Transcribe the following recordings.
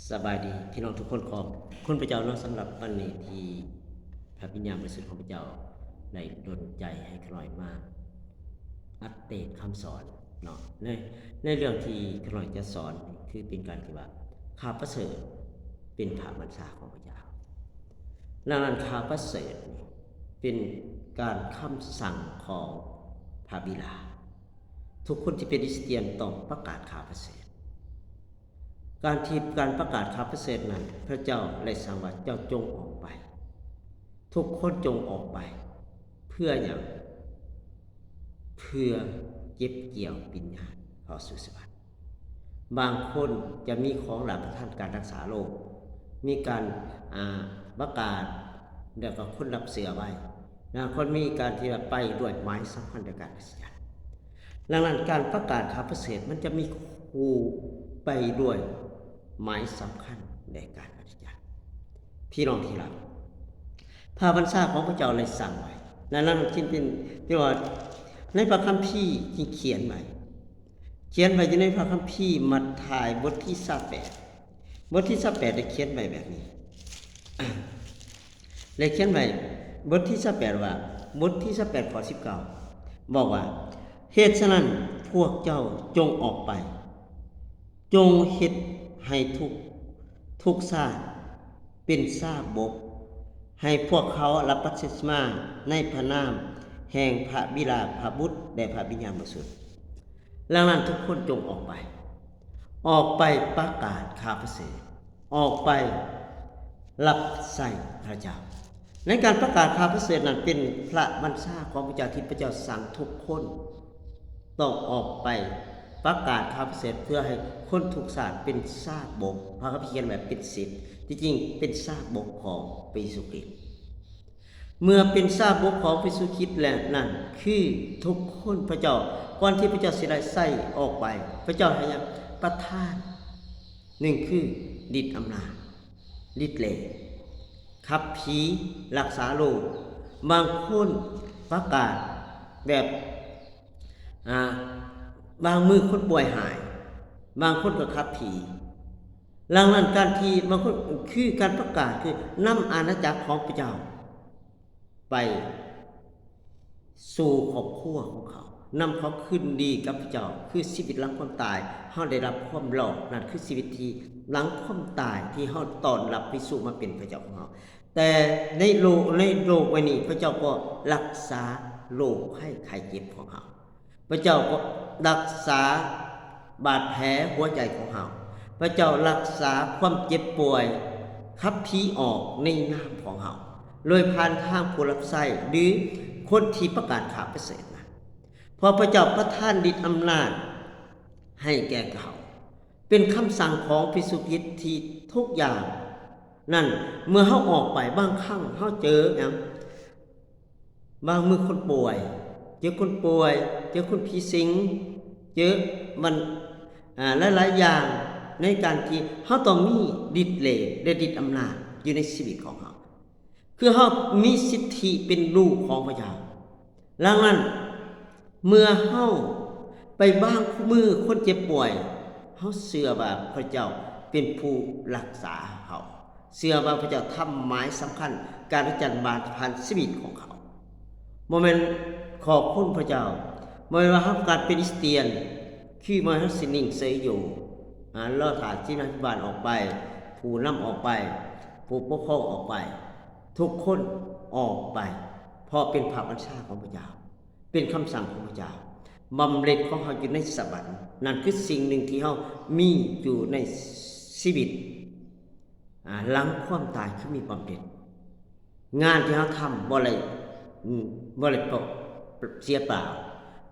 ສະບາຍດີພີ່ນ້ອງທຸກຄົນຂອບຄຸນພະເຈົ້າເນາະ ສຳລັບວັນນີ້ທີ່ພະວິນຍານບໍລິສຸດຂອງພະເຈົ້າໄດ້ດົນໃຈໃຫ້ຂ້ານ້ອຍມາອັບເດດຄຳສອນເນາະ ໃນ ໃນເລື່ອງທີ່ຂ້ານ້ອຍຈະສອນຄືເປັນການທີ່ວ່າ ຂ່າວປະເສີດເປັນພະບັນຊາຂອງພະເຈົ້າ. ດັ່ງນັ້ນ ຂ່າວປະເສີດນີ້ເປັນການຄຳສັ່ງຂອງພະບິດາ. ທຸກຄົນທີ່ເປັນຄຣິສຕຽນຕ້ອງປະກາດຂ່າວປະເສີດ. ການທີ່ ການປະກາດຂ່າວປະເສີດນັ້ນ ພະເຈົ້າໄດ້ສັ່ງວ່າ ເຈົ້າຈົ່ງອອກໄປ, ທຸກຄົນຈົ່ງອອກໄປ. ເພື່ອຫຍັງ? ເພື່ອເກັບກ່ຽວວິນຍານເຂົ້າສູ່ສະຫວັນ. ບາງຄົນຈະມີຂອງຫຼາຍປະທານການຮັກສາໂລກ, ມີການ ອ່າ ປະກາດ ແລ້ວກໍຄົນຮັບເຊື່ອໄວ້. ບາງຄົນມີການທີ່ວ່າໄປດ້ວຍໝາຍສຳຄັນໃນການອັດສະຈັນ. ດັ່ງນັ້ນ ການປະກາດຂ່າວປະເສີດມັນຈະມີຄູ່ໄປດ້ວຍໝາຍສຳຄັນໃນການອັດສະຈັນ. ພີ່ນ້ອງທີ່ຮັກ, ພະບັນຊາຂອງພະເຈົ້າໄດ້ສັ່ງໄວ້. ດັ່ງນັ້ນ ຈຶ່ງເປັນ ທີ່ວ່າໃນພະຄຳພີທີ່ຂຽນໄວ້, ຂຽນໄວ້ຢູ່ໃນພະຄຳພີມັດທາຍບົດທີຊາວແປດ, ບົດທີຊາວແປດໄດ້ຂຽນໄວ້ແບບນີ້ ໄດ້ຂຽນໄວ້ ບົດທີຊາວແປດວ່າ ບົດທີຊາວແປດ ຂໍ້ສິບເກົ້າ ບອກວ່າ ເຫດສະນັ້ນ ພວກເຈົ້າຈົ່ງອອກໄປ, ຈົ່ງເຮັດໃຫ້ທຸກ ທຸກຊາດເປັນຊາວບົກ, ໃຫ້ພວກເຂົາຮັບບັບຕິສມາໃນພະນາມແຫ່ງພະບິດາ, ພະບຸດ ແລະ ພະວິນຍານບໍລິສຸດ. ດັ່ງນັ້ນ ທຸກຄົນຈົ່ງອອກໄປ, ອອກໄປປະກາດຂ່າວປະເສີດ, ອອກໄປຮັບໃຊ້ພະເຈົ້າ. ໃນການປະກາດຂ່າວປະເສີດນັ້ນ ເປັນພະບັນຊາຂອງພະເຈົ້າ ທີ່ພະເຈົ້າສັ່ງທຸກຄົນຕ້ອງອອກໄປປະກາດຂ່າວປະເສີດ ເພື່ອໃຫ້ຄົນທຸກຊາດເປັນຊາວບົກ. ພະຄຳພີຂຽນວ່າເປັນສິດ, ທີ່ຈິງເປັນຊາວບົກຂອງພະເຢຊູຄຣິດ. ເມື່ອເປັນຊາວບົກຂອງພະເຢຊູຄຣິດແລ້ວນັ້ນ ຄືທຸກຄົນ ພະເຈົ້າ ກ່ອນທີ່ພະເຈົ້າຊິໄດ້ໃຊ້ອອກໄປ, ພະເຈົ້າໃຫ້ປະທານ ໜຶ່ງຄືລິດອຳນາດ, ລິດເລດ, ຂັບຜີ, ລັກສາໂລກ. ບາງຄົນປະກາດແບບ ອ່າ ບາງມື້ຄົນປ່ວຍຫາຍ, ບາງຄົນກໍຂັບຜີ. ດັ່ງນັ້ນ ການທີ່ບາງຄົນ ຄືການປະກາດ ຄືນຳອານາຈັກຂອງພະເຈົ້າ ໄປສູ່ຄອບຄົວຂອງເຂົາ, ນຳເຂົາຄືນດີກັບພະເຈົ້າ, ຄືຊີວິດຫຼັງຄວາມຕາຍ, ເຮົາໄດ້ຮັບຄວາມລອດ, ນັ້ນຄືຊີວິດທີ່ຫຼັງຄວາມຕາຍ ທີ່ເຮົາຕ້ອນຮັບພະເຢຊູມາເປັນພະເຈົ້າຂອງເຮົາ. ແຕ່ໃນໂລກ, ໃນໂລກໃບນີ້ ພະເຈົ້າກໍລັກສາໂລກໄຂ້ໄຂ້ເຈັບຂອງເຮົາ. ພະເຈົ້າກໍຮັກສາບາດແຜຫົວໃຈຂອງເຮົາ. ພະເຈົ້າຮັກສາຄວາມເຈັບປ່ວຍ, ຂັບຜີອອກໃນນາມຂອງເຮົາ ໂດຍຜ່ານທາງຜູ້ຮັບໃຊ້ ຫຼື ຄົນທີ່ປະກາດຂ່າວປະເສີດນັ້ນ. ເພາະພະເຈົ້າປະທານລິດອຳນາດໃຫ້ແກ່ເຂົາ. ເປັນຄຳສັ່ງຂອງພະເຢຊູຄຣິດທີ່ທຸກຢ່າງນັ້ນ ເມື່ອເຮົາອອກໄປ ບາງຄັ້ງເຮົາເຈີຫຍັງ? ບາງມື້ຄົນປ່ວຍ, ເຈີຄົນປ່ວຍ, ເຈີຄົນຜີສິງ, ເຈີມັນ ອ່າ ຫຼາຍໆຢ່າງ ໃນການທີ່ເຮົາຕ້ອງມີລິດເລດ ແລະ ລິດອຳນາດຢູ່ໃນຊີວິດຂອງເຮົາ. ຄືເຮົາມີສິດທິເປັນລູກຂອງພະເຈົ້າ. ດັ່ງນັ້ນ ເມື່ອເຮົາໄປວາງມືຄົນເຈັບປ່ວຍ, ເຮົາເຊື່ອວ່າພະເຈົ້າເປັນຜູ້ຮັກສາເຮົາ. ເຊື່ອວ່າພະເຈົ້າທຳໝາຍສຳຄັນການຈັດວາງຜ່ານຊີວິດຂອງເຂົາ. ບໍ່ແມ່ນຂອບຄຸນພະເຈົ້າ, ບໍ່ແມ່ນວ່າເຮົາການເປັນຄຣິສຕຽນ ຄືບໍ່ແມ່ນເຮົາຊິນິ່ງເສີຍຢູ່, ອ່າ ລໍຖ້າທີ່ນາຍບ້ານອອກໄປ, ຜູ້ນຳອອກໄປ, ຜູ້ປົກຄອງອອກໄປ, ທຸກຄົນອອກໄປ, ເພາະເປັນພະບັນຊາຂອງພະເຈົ້າ, ເປັນຄຳສັ່ງຂອງພະເຈົ້າ. ບຳເລັດຂອງເຮົາຢູ່ໃນສະຫວັນ, ນັ້ນຄືສິ່ງໜຶ່ງທີ່ເຮົາມີຢູ່ໃນຊີວິດ ອ່າ ຫຼັງຄວາມຕາຍ ຄືມີບຳເພັນ. ງານທີ່ເຮົາທຳບໍ່ໄດ້ ອາ ບໍ່ໄດ້ເປົ່າ ເສຍເປົ່າ,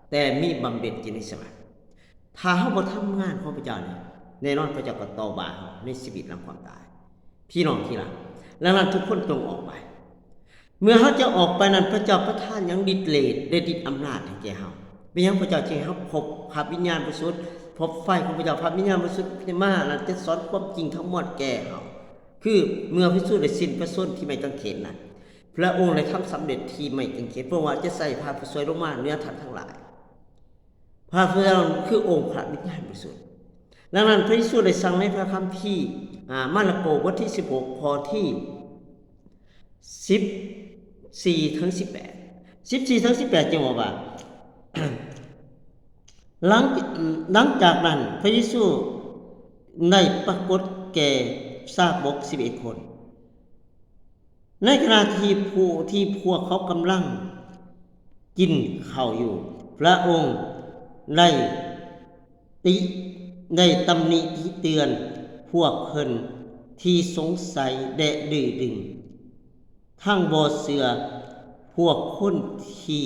ແຕ່ມີບຳເພັນຢູ່ໃນສະຫວັນ. ຖ້າເຮົາບໍ່ທຳງານຂອງພະເຈົ້ານີ້, ແນ່ນອນພະເຈົ້າກໍຕໍ່ວ່າເຮົາໃນຊີວິດຫຼັງຄວາມຕາຍ. ພີ່ນ້ອງທີ່ຮັກ, ດັ່ງນັ້ນທຸກຄົນຈົ່ງອອກໄປ. ເມື່ອເຮົາຈະອອກໄປນັ້ນ, ພະເຈົ້າປະທານຫຍັງ? ລິດເລດ ແລະ ລິດອຳນາດໃຫ້ແກ່ເຮົາ. ເປັນຫຍັງພະເຈົ້າຈຶ່ງໃຫ້ເຮົາພົບພະວິນຍານບໍລິສຸດ, ພົບໄຟຂອງພະເຈົ້າ? ພະວິນຍານບໍລິສຸດມານັ້ນຈະສອນຄວາມຈິງທັງໝົດແກ່ເຮົາ. ຄືເມື່ອພະເຢຊູໄດ້ສິ້ນພະຊົນທີ່ໄມ້ກາງເຂນນັ້ນ, ພະອົງໄດ້ທຳສຳເລັດທີ່ໄມ້ກາງເຂນ, ພະອົງວ່າຈະໃສ່ພະຜູ້ຊ່ວຍລົງມາເໜືອທ່ານທັງຫຼາຍ. ພະຜູ້ຊ່ວຍນັ້ນຄືອົງພະວິນຍານບໍລິສຸດ. ດັ່ງນັ້ນ ພະເຢຊູໄດ້ສັ່ງໃນພະຄຳພີ ອາ ມາລະໂກ ບົດທີສິບຫົກ ຂໍ້ທີສິບສີ່ເຖິງສິບແປດ ສິບສີ່ເຖິງສິບແປດ ຈຶ່ງເວົ້າວ່າ ຫຼັງ ຫຼັງຈາກນັ້ນ ພະເຢຊູໄດ້ປາກົດແກ່ຊາວໂບກສິບເອັດຄົນ ໃນຂະນະທີ່ຜູ້ ທີ່ພວກເຂົາກຳລັງກິນເຂົ້າຢູ່, ພະອົງໄດ້ຕິ ໄດ້ຕຳໜິຕິເຕືອນພວກເພິ່ນທີ່ສົງໄສ ແລະ ດື້ດຶງ ທັງບໍ່ເຊື່ອ ພວກຄົນທີ່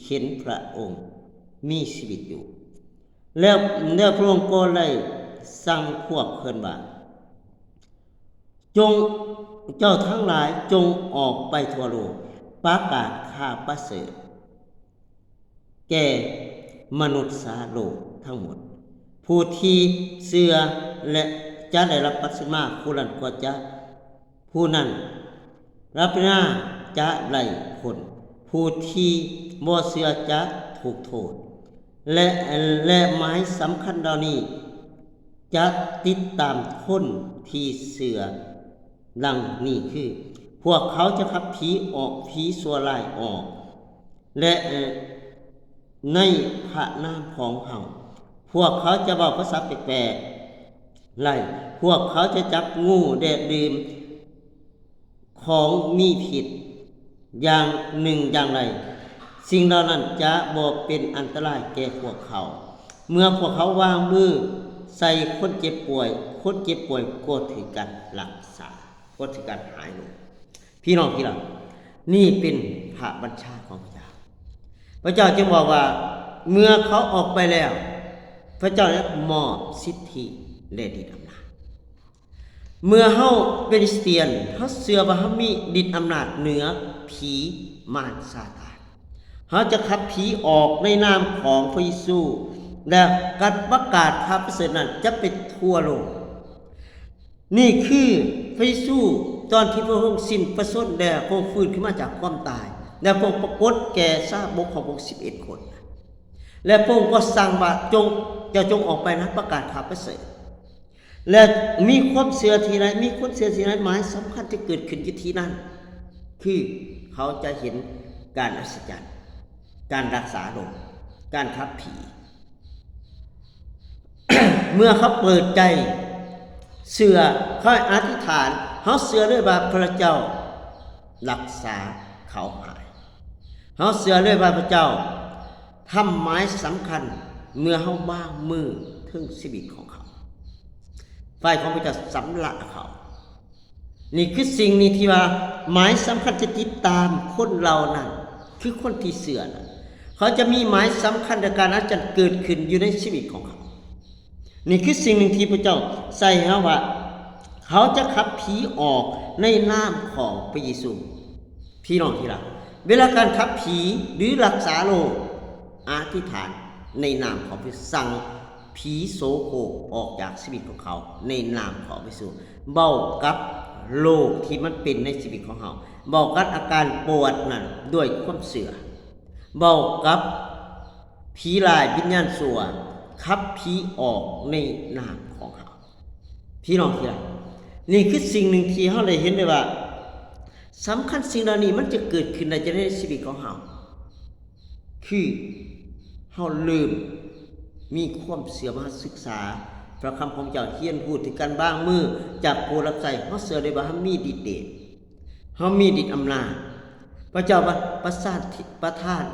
ເຫັນພະອົງມີຊີວິດຢູ່. ແລ້ວ ແລ້ວພະອົງກໍໄດ້ສັ່ງພວກເພິ່ນວ່າ, ຈົ່ງ ເຈົ້າທັງຫຼາຍຈົ່ງອອກໄປທົ່ວໂລກ, ປະກາດຂ່າວປະເສີດແກ່ມະນຸດສາໂລກທັງໝົດ. ຜູ້ທີ່ເຊື່ອ ແລະ ຈະໄດ້ຮັບບັບຕິສມາ, ຜູ້ນັ້ນກໍຈະ ຜູ້ນັ້ນ ຮັບປະຕິສມາຈະໄດ້ພົ້ນ, ຜູ້ທີ່ບໍ່ເຊື່ອຈະຖືກໂທດ. ແລະ ແລະ ໝາຍສຳຄັນເຫຼົ່ານີ້ຈະຕິດຕາມຄົນທີ່ເຊື່ອ ດັ່ງນີ້ຄື, ພວກເຂົາຈະຂັບຜີອອກ, ຜີຊົ່ວຮ້າຍອອກ ແລະ ໃນພະນາມຂອງເຮົາ, ພວກເຂົາຈະເວົ້າພາສາແປກໆໄດ້, ພວກເຂົາຈະຈັບງູ ແລະ ດື່ມຂອງມີພິດຢ່າງໜຶ່ງຢ່າງໃດ, ສິ່ງເຫຼົ່ານັ້ນຈະບໍ່ເປັນອັນຕະລາຍແກ່ພວກເຂົາ. ເມື່ອພວກເຂົາວາງມືໃສ່ຄົນເຈັບປ່ວຍ, ຄົນເຈັບປ່ວຍກໍຖືກການລັກສາ, ກໍຖືກການຫາຍໂລກ. ພີ່ນ້ອງທີ່ລັກ, ນີ້ເປັນພະບັນຊາຂອງພະເຈົ້າ. ພະເຈົ້າຈຶ່ງບອກວ່າ ເມື່ອເຂົາອອກໄປແລ້ວ, ພະເຈົ້າໄດ້ມອບສິດທິ ແລະ ດິດອຳນາດ. ເມື່ອເຮົາເປັນຄຣິສຕຽນ, ເຮົາເຊື່ອວ່າເຮົາມີດິດອຳນາດເໜືອຜີມານຊາຕານ. ເຮົາຈະຂັບຜີອອກໃນນາມຂອງພະເຢຊູ ແລະ ການປະກາດຂ່າວປະເສີດນັ້ນຈະໄປທົ່ວໂລກ. ນີ້ຄືພະເຢຊູຕອນທີ່ພະອົງສິ້ນພະຊົນ ແລະ ພະອົງຟື້ນຂຶ້ນມາຈາກຄວາມຕາຍ ແລະ ພະອົງປາກົດແກ່ຊາວໂບກຂອງພະອົງສິບເອັດຄົນ ແລະ ພະອົງກໍສັ່ງວ່າ ຈົ່ງ ເຈົ້າຈົ່ງອອກໄປນະ ປະກາດຂ່າວປະເສີດ ແລະ ມີຄວາມເຊື່ອທີ່ໃດ ມີຄົນເຊື່ອທີ່ໃດ ໝາຍສຳຄັນຈະເກີດຂຶ້ນຢູ່ທີ່ນັ້ນ ຄືເຂົາຈະເຫັນການອັດສະຈັນ, ການລັກສາໂລກ, ການຂັບຜີ. ເມື່ອເຂົາເປີດໃຈເຊື່ອ, ເຂົາອະທິຖານ, ເຮົາເຊື່ອເລີຍວ່າພະເຈົ້າລັກສາເຂົາຫາຍ. ເຮົາເຊື່ອເລີຍວ່າພະເຈົ້າທຳໝາຍສຳຄັນເມື່ອເຮົາວາງມືເທິງຊີວິດຂອງເຂົາ. ໄຟຂອງພະເຈົ້າຊຳລະເຂົາ. ນີ້ຄືສິ່ງນີ້ທີ່ວ່າໝາຍສຳຄັນຈະຕິດຕາມຄົນເຫຼົ່ານັ້ນ, ຄືຄົນທີ່ເຊື່ອນັ້ນ. ເຂົາຈະມີໝາຍສຳຄັນໃນການອັດສະຈັນເກີດຂຶ້ນຢູ່ໃນຊີວິດຂອງເຂົາ. ນີ້ຄືສິ່ງໜຶ່ງທີ່ພະເຈົ້າໃສ່ໃຫ້ເຮົາວ່າ ເຂົາຈະຂັບຜີອອກໃນນາມຂອງພະເຢຊູ. ພີ່ນ້ອງທີ່ລັກ, ເວລາການຂັບຜີ ຫຼື ລັກສາໂລກ, ອະທິຖານໃນນາມຂອງພະເຢຊູ, ສັ່ງຜີໂສໂຄຣກອອກຈາກຊີວິດຂອງເຂົາໃນນາມຂອງພະເຢຊູ. ເວົ້າກັບໂລກທີ່ມັນເປັນໃນຊີວິດຂອງເຮົາ, ເວົ້າກັບອາການປວດນັ້ນດ້ວຍຄວາມເຊື່ອ, ເວົ້າກັບ ຜີຮ້າຍ, ວິນຍານຊົ່ວ, ຂັບຜີອອກໃນນາມຂອງເຮົາ. ພີ່ນ້ອງທີ່ລັກ, ນີ້ຄືສິ່ງໜຶ່ງທີ່ເຮົາໄດ້ເຫັນໄດ້ວ່າ ສຳຄັນສິ່ງເຫຼົ່ານີ້ມັນຈະເກີດຂຶ້ນໄດ້ຈັ່ງໃດໃນຊີວິດຂອງເຮົາ, ຄືເຮົາເລີ່ມມີຄວາມເຊື່ອ, ມາສຶກສາພະຄຳຂອງເຈົ້າ, ຮຽນຮູ້ເຖິງການວາງມືຈາກຜູ້ຮັບໃຊ້, ເຮົາເຊື່ອໄດ້ວ່າເຮົາມີລິດເດດ. ເຮົາມີລິດອຳນາດ. ພະເຈົ້າປະ ປະສານ ປະທານ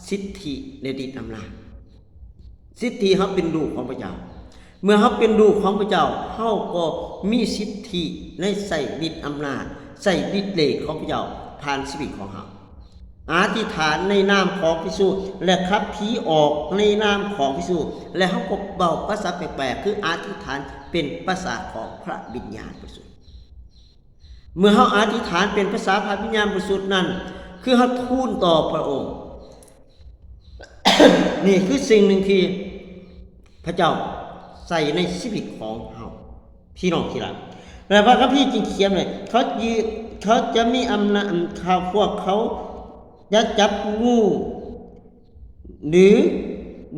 ສິດທິ ແລະ ລິດອຳນາດ. ສິດທິເຮົາເປັນລູກຂອງພະເຈົ້າ. ເມື່ອເຮົາເປັນລູກຂອງພະເຈົ້າ, ເຮົາກໍມີສິດທິໃນໃຊ້ລິດອຳນາດ, ໃຊ້ລິດເດດຂອງພະເຈົ້າຜ່ານຊີວິດຂອງເຮົາ. ອະທິຖານໃນນາມຂອງພະເຢຊູ ແລະ ຂັບຜີອອກໃນນາມຂອງພະເຢຊູ ແລະ ເຮົາກໍເວົ້າພາສາແປກໆ ຄືອະທິຖານເປັນພາສາຂອງພະວິນຍານບໍລິສຸດ. ເມື່ອເຮົາອະທິຖານເປັນພາສາພະວິນຍານບໍລິສຸດນັ້ນ, ຄືເຮົາທູນຕໍ່ພະອົງ. ນີ້ຄືສິ່ງໜຶ່ງທີ່ພະເຈົ້າໃສ່ໃນຊີວິດຂອງເຮົາ, ພີ່ນ້ອງທີ່ລັກ. ແລະ ພະຄຳພີຈຶ່ງຂຽນໄວ້, ເຂົາຈະ ເຂົາຈະມີອຳນາດ, ເຂົາ ພວກເຂົາຈະຈັບງູ ຫຼື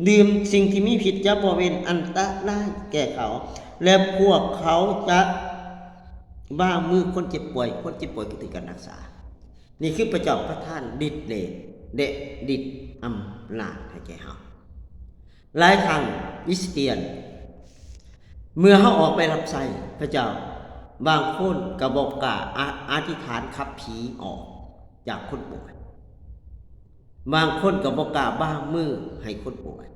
ດື່ມສິ່ງທີ່ມີພິດຈະບໍ່ເປັນອັນຕະລາຍແກ່ເຂົາ ແລະ ພວກເຂົາຈະວາງມືຄົນເຈັບປ່ວຍ, ຄົນເຈັບປ່ວຍກໍຖືກການຮັກສາ. ນີ້ຄືພະເຈົ້າປະທານລິດເດດ ແລະ ລິດອຳນາດໃຫ້ແກ່ເຮົາ. ຫຼາຍຄັ້ງຄຣິສຕຽນ ເມື່ອເຮົາອອກໄປຮັບໃຊ້ພະເຈົ້າ, ບາງຄົນກໍບໍ່ກ້າອະ, ອະທິຖານຂັບຜີອອກຈາກຄົນປ່ວຍ, ບາງຄົນກໍບໍ່ກ້າວາງມືໃຫ້ຄົນປ່ວຍ.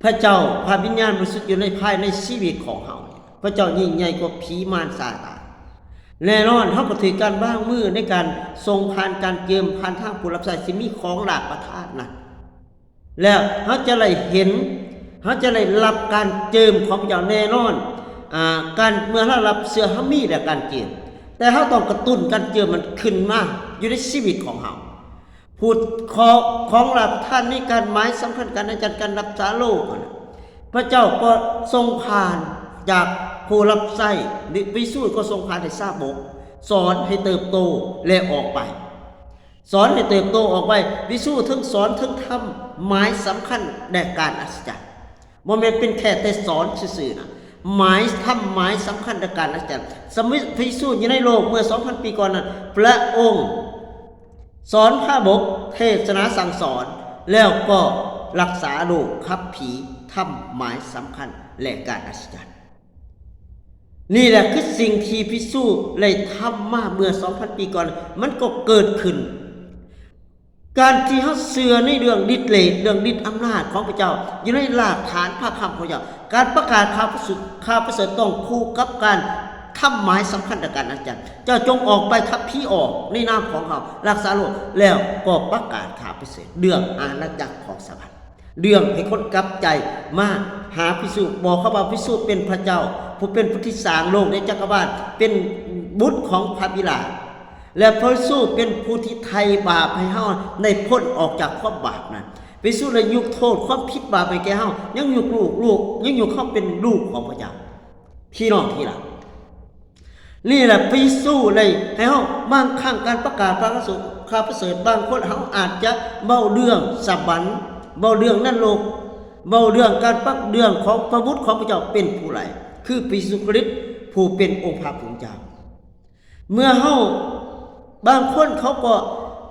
ພະເຈົ້າ, ພະວິນຍານບໍລິສຸດຢູ່ໃນ, ພາຍໃນຊີວິດຂອງເຮົາ, ພະເຈົ້າຍິ່ງໃຫຍ່ກວ່າຜີມານຊາຕານ. ແນ່ນອນ, ເຮົາກໍຖືກການວາງມືໃນການສົ່ງຜ່ານການເຈິມ, ຜ່ານທາງຜູ້ຮັບໃຊ້ທີ່ມີຂອງລາບປະທານນັ້ນ. ແລ້ວເຮົາຈະໄດ້ເຫັນ, ເຮົາຈະໄດ້ຮັບການເຈິມຂອງພະເຈົ້າແນ່ນອນ. ອາ, ການ, ເມື່ອເຮົາຮັບເຊື່ອ, ເຮົາມີແລ້ວການເຈິມ, ແຕ່ເຮົາຕ້ອງກະຕຸ້ນການເຈິມມັນຂຶ້ນມາຢູ່ໃນຊີວິດຂອງເຮົາ. ຜູ້ຂອງ, ຂອງລາບປະທານໃນການໝາຍສຳຄັນ, ການອັດສະຈັນ, ການຮັກສາໂລກນັ້ນນະ, ພະເຈົ້າກໍສົ່ງຜ່ານຈາກຜູ້ຮັບໃຊ້, ພະເຢຊູກໍສົ່ງຜ່ານໃຫ້ຊາວບົກ, ສອນໃຫ້ເຕີບໂຕ ແລະ ອອກໄປ. ສອນໃຫ້ເຕີບໂຕອອກໄປ. ພະເຢຊູເຖິງສອນເຖິງທຳໝາຍສຳຄັນ ແລະ ການອັດສະຈັນ. ບໍ່ແມ່ນເປັນແຄ່ແຕ່ສອນຊື່ໆນະ, ໝາຍ, ທຳໝາຍສຳຄັນ ແລະ ການອັດສະຈັນ. ສະມະ, ພະເຢຊູຢູ່ໃນໂລກເມື່ອສອງພັນປີກ່ອນນັ້ນ, ພະອົງສອນພາບົກ, ເທດສະໜາສັ່ງສອນ, ແລ້ວກໍຮັກສາໂລກ, ຂັບຜີ, ທຳໝາຍສຳຄັນ ແລະ ການອັດສະຈັນ. ນີ້ແຫຼະຄືສິ່ງທີ່ພະເຢຊູໄດ້ທຳມາເມື່ອສອງພັນປີກ່ອນ, ມັນກໍເກີດຂຶ້ນ. ການທີ່ເຮົາເຊື່ອໃນເລື່ອງລິດເດດ, ເລື່ອງລິດອຳນາດຂອງພະເຈົ້າ ຢູ່ໃນລາກຖານພະຄຳຂອງເຈົ້າ, ການປະກາດຂ່າວປະເສີດ, ຂ່າວປະເສີດຕ້ອງຄູ່ກັບການທຳໝາຍສຳຄັນ ແລະ ການອັດສະຈັນ. ເຈົ້າຈົ່ງອອກໄປຂັບຜີອອກໃນນາມຂອງເຮົາ, ຮັກສາໂລກ, ແລ້ວກໍປະກາດຂ່າວປະເສີດເລື່ອງອານາຈັກຂອງສະຫວັນ. ເລື່ອງໃຫ້ຄົນກັບໃຈມາຫາພະເຢຊູ, ບອກເຂົາວ່າພະເຢຊູເປັນພະເຈົ້າ, ຜູ້ເປັນຜູ້ທີ່ສ້າງໂລກ ແລະ ຈັກກະວານ, ເປັນບຸດຂອງພະບິດາ, ແລະ ພະເຢຊູເປັນຜູ້ທີ່ໄຖ່ບາບໃຫ້ເຮົາໄດ້ພົ້ນອອກຈາກຄວາມບາບນັ້ນ. ພະເຢຊູໄດ້ຍົກໂທດຄວາມຜິດບາບໃຫ້ແກ່ເຮົາ, ຍັງຍົກລູກ, ລູກ, ຍັງຍົກເຮົາເປັນລູກຂອງພະເຈົ້າ. ພີ່ນ້ອງທີ່ລັກ, ນີ້ແຫຼະ ພະເຢຊູໄດ້ໃຫ້ເຮົາ, ບາງຄັ້ງການປະກາດຂ່າວປະເສີດ, ຂ່າວປະເສີດ, ບາງຄົນເຮົາອາດຈະເວົ້າເລື່ອງສະຫວັນ, ເວົ້າເລື່ອງນະລົກ, ເວົ້າເລື່ອງການປັກ, ເລື່ອງຂອງພະບຸດຂອງພະເຈົ້າເປັນຜູ້ໄຫຼ, ຄືພະເຢຊູຄຣິດຜູ້ເປັນອົງພະຜູ້ເປັນເຈົ້າ. ເມື່ອເຮົາ, ບາງຄົນເຂົາກໍ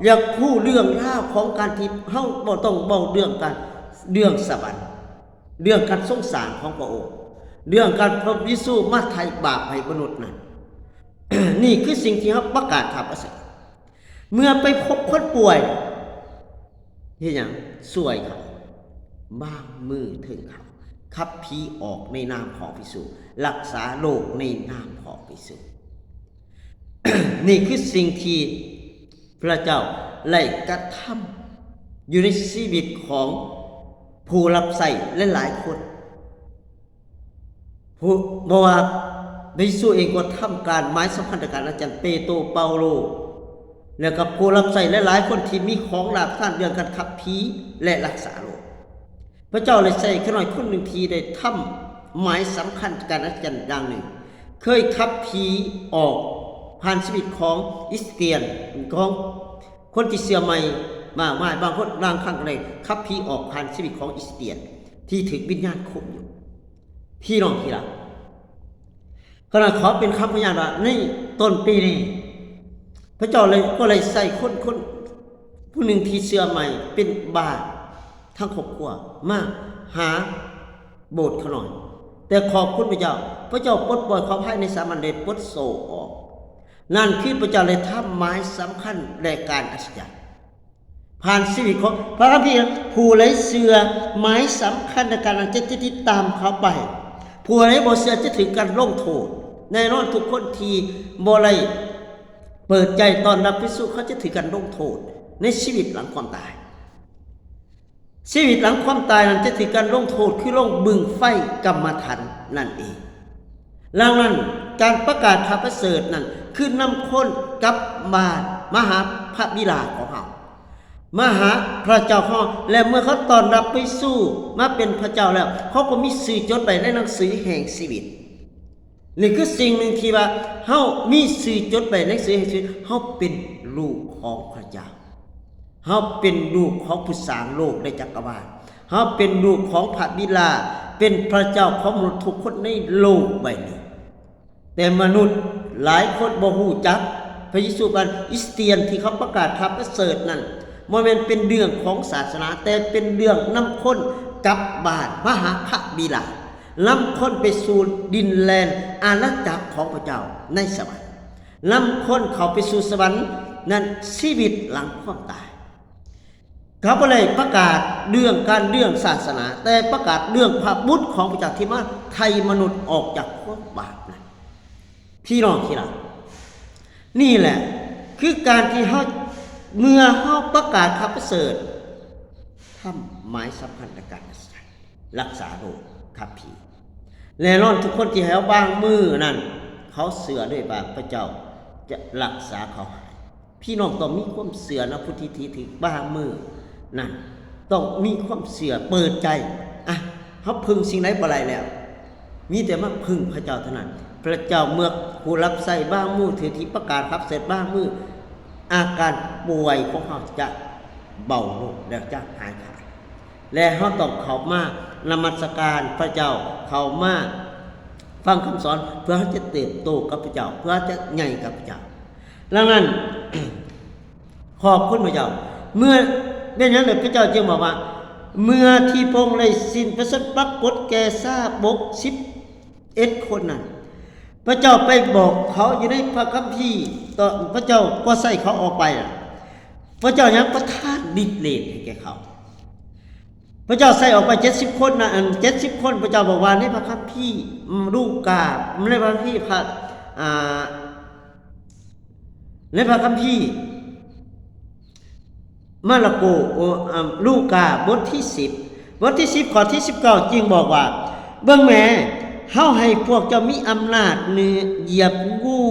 ຢາກຮູ້ເລື່ອງລາວຂອງການທີ່ເຮົາບໍ່ຕ້ອງເວົ້າເລື່ອງການ, ເລື່ອງສະຫວັນ, ເລື່ອງການຊົງສານຂອງພະອົງ, ເລື່ອງການພະເຢຊູມາໄຖ່ບາບໃຫ້ມະນຸດນັ້ນ. ນີ້ຄືສິ່ງທີ່ເຮົາປະກາດຂ່າວປະເສີດ. ເມື່ອໄປພົບຄົນປ່ວຍ, ເຮັດຫຍັງ? ຊ່ວຍເຂົາ, ວາງມືເຖິງເຂົາ, ຂັບຜີອອກໃນນາມຂອງພະເຢຊູ, ຮັກສາໂລກໃນນາມຂອງພະເຢຊູ. ນີ້ຄືສິ່ງທີ່ພະເຈົ້າໄດ້ກະທຳຢູ່ໃນຊີວິດຂອງຜູ້ຮັບໃຊ້ຫຼາຍໆຄົນ. ຜູ້, ເພາະວ່າພະເຢຊູເອງກໍທຳການໝາຍສຳຄັນໃນການອັດສະຈັນ, ເປໂຕ, ເປົາໂລ ແລະ ກັບຜູ້ຮັບໃຊ້ຫຼາຍໆຄົນທີ່ມີຂອງລາບທານເລື່ອງການຂັບຜີ ແລະ ຮັກສາໂລກ. ພະເຈົ້າໄດ້ໃຊ້ຂະນ້ອຍຄົນໜຶ່ງທີ່ໄດ້ທຳໝາຍສຳຄັນການອັດສະຈັນຢ່າງໜຶ່ງ, ເຄີຍຂັບຜີອອກຜ່ານຊີວິດຂອງຄຣິສຕຽນ, ຂອງຄົນທີ່ເຊື່ອໃໝ່ມາກມາຍ. ບາງຄົນບາງຄັ້ງກໍໄດ້ຂັບຜີອອກຜ່ານຊີວິດຂອງຄຣິສຕຽນທີ່ຖືກວິນຍານຄຸມຢູ່. ພີ່ນ້ອງທີ່ລັກ, ຂ້ານ້ອຍຂໍເປັນຄຳພະຍານວ່າ ໃນຕົ້ນປີນີ້ ພະເຈົ້າເລີຍ ກໍເລີຍໃຊ້ຄົນ, ຄົນຜູ້ໜຶ່ງທີ່ເຊື່ອໃໝ່ເປັນບ້າທັງຄອບຄົວ ມາຫາໂບດຂ້ານ້ອຍ. ແຕ່ຂອບຄຸນພະເຈົ້າ, ພະເຈົ້າປົດປ່ອຍເຂົາພາຍໃນສາມວັນ ໄດ້ປົດໂສ້ອອກ. ນັ້ນຄືພະເຈົ້າໄດ້ທຳໝາຍສຳຄັນ ແລະ ການອັດສະຈັນ. ຜ່ານຊີວິດຂອງພະຄຳພີ, ຜູ້ໃດເຊື່ອໝາຍສຳຄັນໃນການອັດສະຈັນຈະຕິດຕາມເຂົາໄປ, ຜູ້ໃດບໍ່ເຊື່ອຈະຖືກການລົງໂທດ. ແນ່ນອນ, ທຸກຄົນທີ່ບໍ່ໄດ້ເປີດໃຈຕ້ອນຮັບພະເຢຊູ ເຂົາຈະຖືກການລົງໂທດໃນຊີວິດຫຼັງຄວາມຕາຍ. ຊີວິດຫຼັງຄວາມຕາຍນັ້ນຈະຖືກການລົງໂທດ ຄືລົງບຶງໄຟກຳມະຖັນນັ້ນເອງ. ດັ່ງນັ້ນ, ການປະກາດຂ່າວປະເສີດນັ້ນ ຄືນຳຄົນກັບມາ, ມາຫາພະບິດາຂອງເຮົາ, ມາຫາພະເຈົ້າຂອງເຮົາ. ແລະ ເມື່ອເຂົາຕ້ອນຮັບພະເຢຊູມາເປັນພະເຈົ້າແລ້ວ, ເຂົາກໍມີຊື່ຈົດໄວ້ໃນໜັງສືແຫ່ງຊີວິດ. ນີ້ຄືສິ່ງໜຶ່ງທີ່ວ່າເຮົາມີຊື່ຈົດໄວ້ໃນໜັງສືແຫ່ງຊີວິດ, ເຮົາເປັນລູກຂອງພະເຈົ້າ. ເຮົາເປັນລູກຂອງຜູ້ສ້າງໂລກ ແລະ ຈັກກະວານ. ເຮົາເປັນລູກຂອງພະບິດາ, ເປັນພະເຈົ້າຂອງມະນຸດທຸກຄົນໃນໂລກໃບນີ້. ແຕ່ມະນຸດຫຼາຍຄົນບໍ່ຮູ້ຈັກພະເຢຊູວ່າຄຣິສຕຽນທີ່ເຂົາປະກາດຂ່າວປະເສີດນັ້ນ ບໍ່ແມ່ນເປັນເລື່ອງຂອງສາສະໜາ, ແຕ່ເປັນເລື່ອງນຳຄົນກັບບ້ານມາຫາພະບິດາ, ນຳຄົນໄປສູ່ດິນແດນອານາຈັກຂອງພະເຈົ້າໃນສະຫວັນ, ນຳຄົນເຂົ້າໄປສູ່ສະຫວັນນັ້ນ ຊີວິດຫຼັງຄວາມຕາຍ. ເຂົາບໍ່ໄດ້ປະກາດເລື່ອງການເລື່ອງສາສະໜາ, ແຕ່ປະກາດເລື່ອງພະບຸດຂອງພະເຈົ້າທີ່ມາໄຖ່ມະນຸດອອກຈາກຄວາມບາບນັ້ນ. ພີ່ນ້ອງທີ່ລັກ, ນີ້ແຫຼະຄືການທີ່ເຮົາ, ເມື່ອເຮົາປະກາດຂ່າວປະເສີດ, ທຳໝາຍສຳພັນໃນການລັກສາໂລກຄັບພີ. ແນ່ນອນ ທຸກຄົນທີ່ໃຫ້ເຮົາວາງມືນັ້ນ, ເຂົາເຊື່ອເລີຍວ່າພະເຈົ້າຈະລັກສາເຂົາໃຫ້. ພີ່ນ້ອງຕ້ອງມີຄວາມເຊື່ອນຳຜູ້ທີ່ຖືກວາງມືນັ້ນ, ຕ້ອງມີຄວາມເຊື່ອ, ເປີດໃຈ. ອະ, ເຮົາເພິ່ງສິ່ງໃດບໍ່ໄດ້ແລ້ວ, ມີແຕ່ມາເພິ່ງພະເຈົ້າເທົ່ານັ້ນ. ພະເຈົ້າເມື່ອຜູ້ຮັບໃຊ້ວາງມື, ຜູ້ທີ່ປະກາດຮັບໃຊ້ວາງມື, ອາການປ່ວຍຂອງເຮົາຈະເບົາລົງ ແລ້ວຈະຫາຍຂາດ. ແລະ ເຮົາຕ້ອງເຂົ້າມານະມັດສະການພະເຈົ້າ, ເຂົ້າມາຟັງຄຳສອນ ເພື່ອເຮົາຈະເຕີບໂຕກັບພະເຈົ້າ, ເພື່ອເຮົາຈະໃຫຍ່ກັບພະເຈົ້າ. ດັ່ງນັ້ນ ຂອບຄຸນພະເຈົ້າ. ເມື່ອ ເປັນຫຍັງລະພະເຈົ້າຈຶ່ງບອກວ່າ ເມື່ອທີ່ພະອົງໄດ້ສິ້ນພະຊົນປາກົດແກ່ຊາວໂບກສິບເອັດຄົນນັ້ນ, ພະເຈົ້າໄປບອກເຂົາຢູ່ໃນພະຄຳພີ, ຕອນພະເຈົ້າກໍໃຊ້ເຂົາອອກໄປ, ພະເຈົ້າຍັງປະທານລິດເດດໃຫ້ແກ່ເຂົາ. ພະເຈົ້າໃຊ້ອອກໄປເຈັດສິບຄົນນະ, ອັນເຈັດສິບຄົນ ພະເຈົ້າບອກວ່າໃນພະຄຳພີລູກາ, ໃນພະຄຳພີພະ, ອ່າ, ໃນພະຄຳພີມາລະໂກ, ໂອ, ອ່າ, ລູກາ ບົດທີສິບ, ບົດທີສິບ ຂໍ້ທີສິບເກົ້າ ຈຶ່ງບອກວ່າ, ເບິ່ງແມ້, ເຮົາໃຫ້ພວກເຈົ້າມີອຳນາດເໜືອຢຽບງູ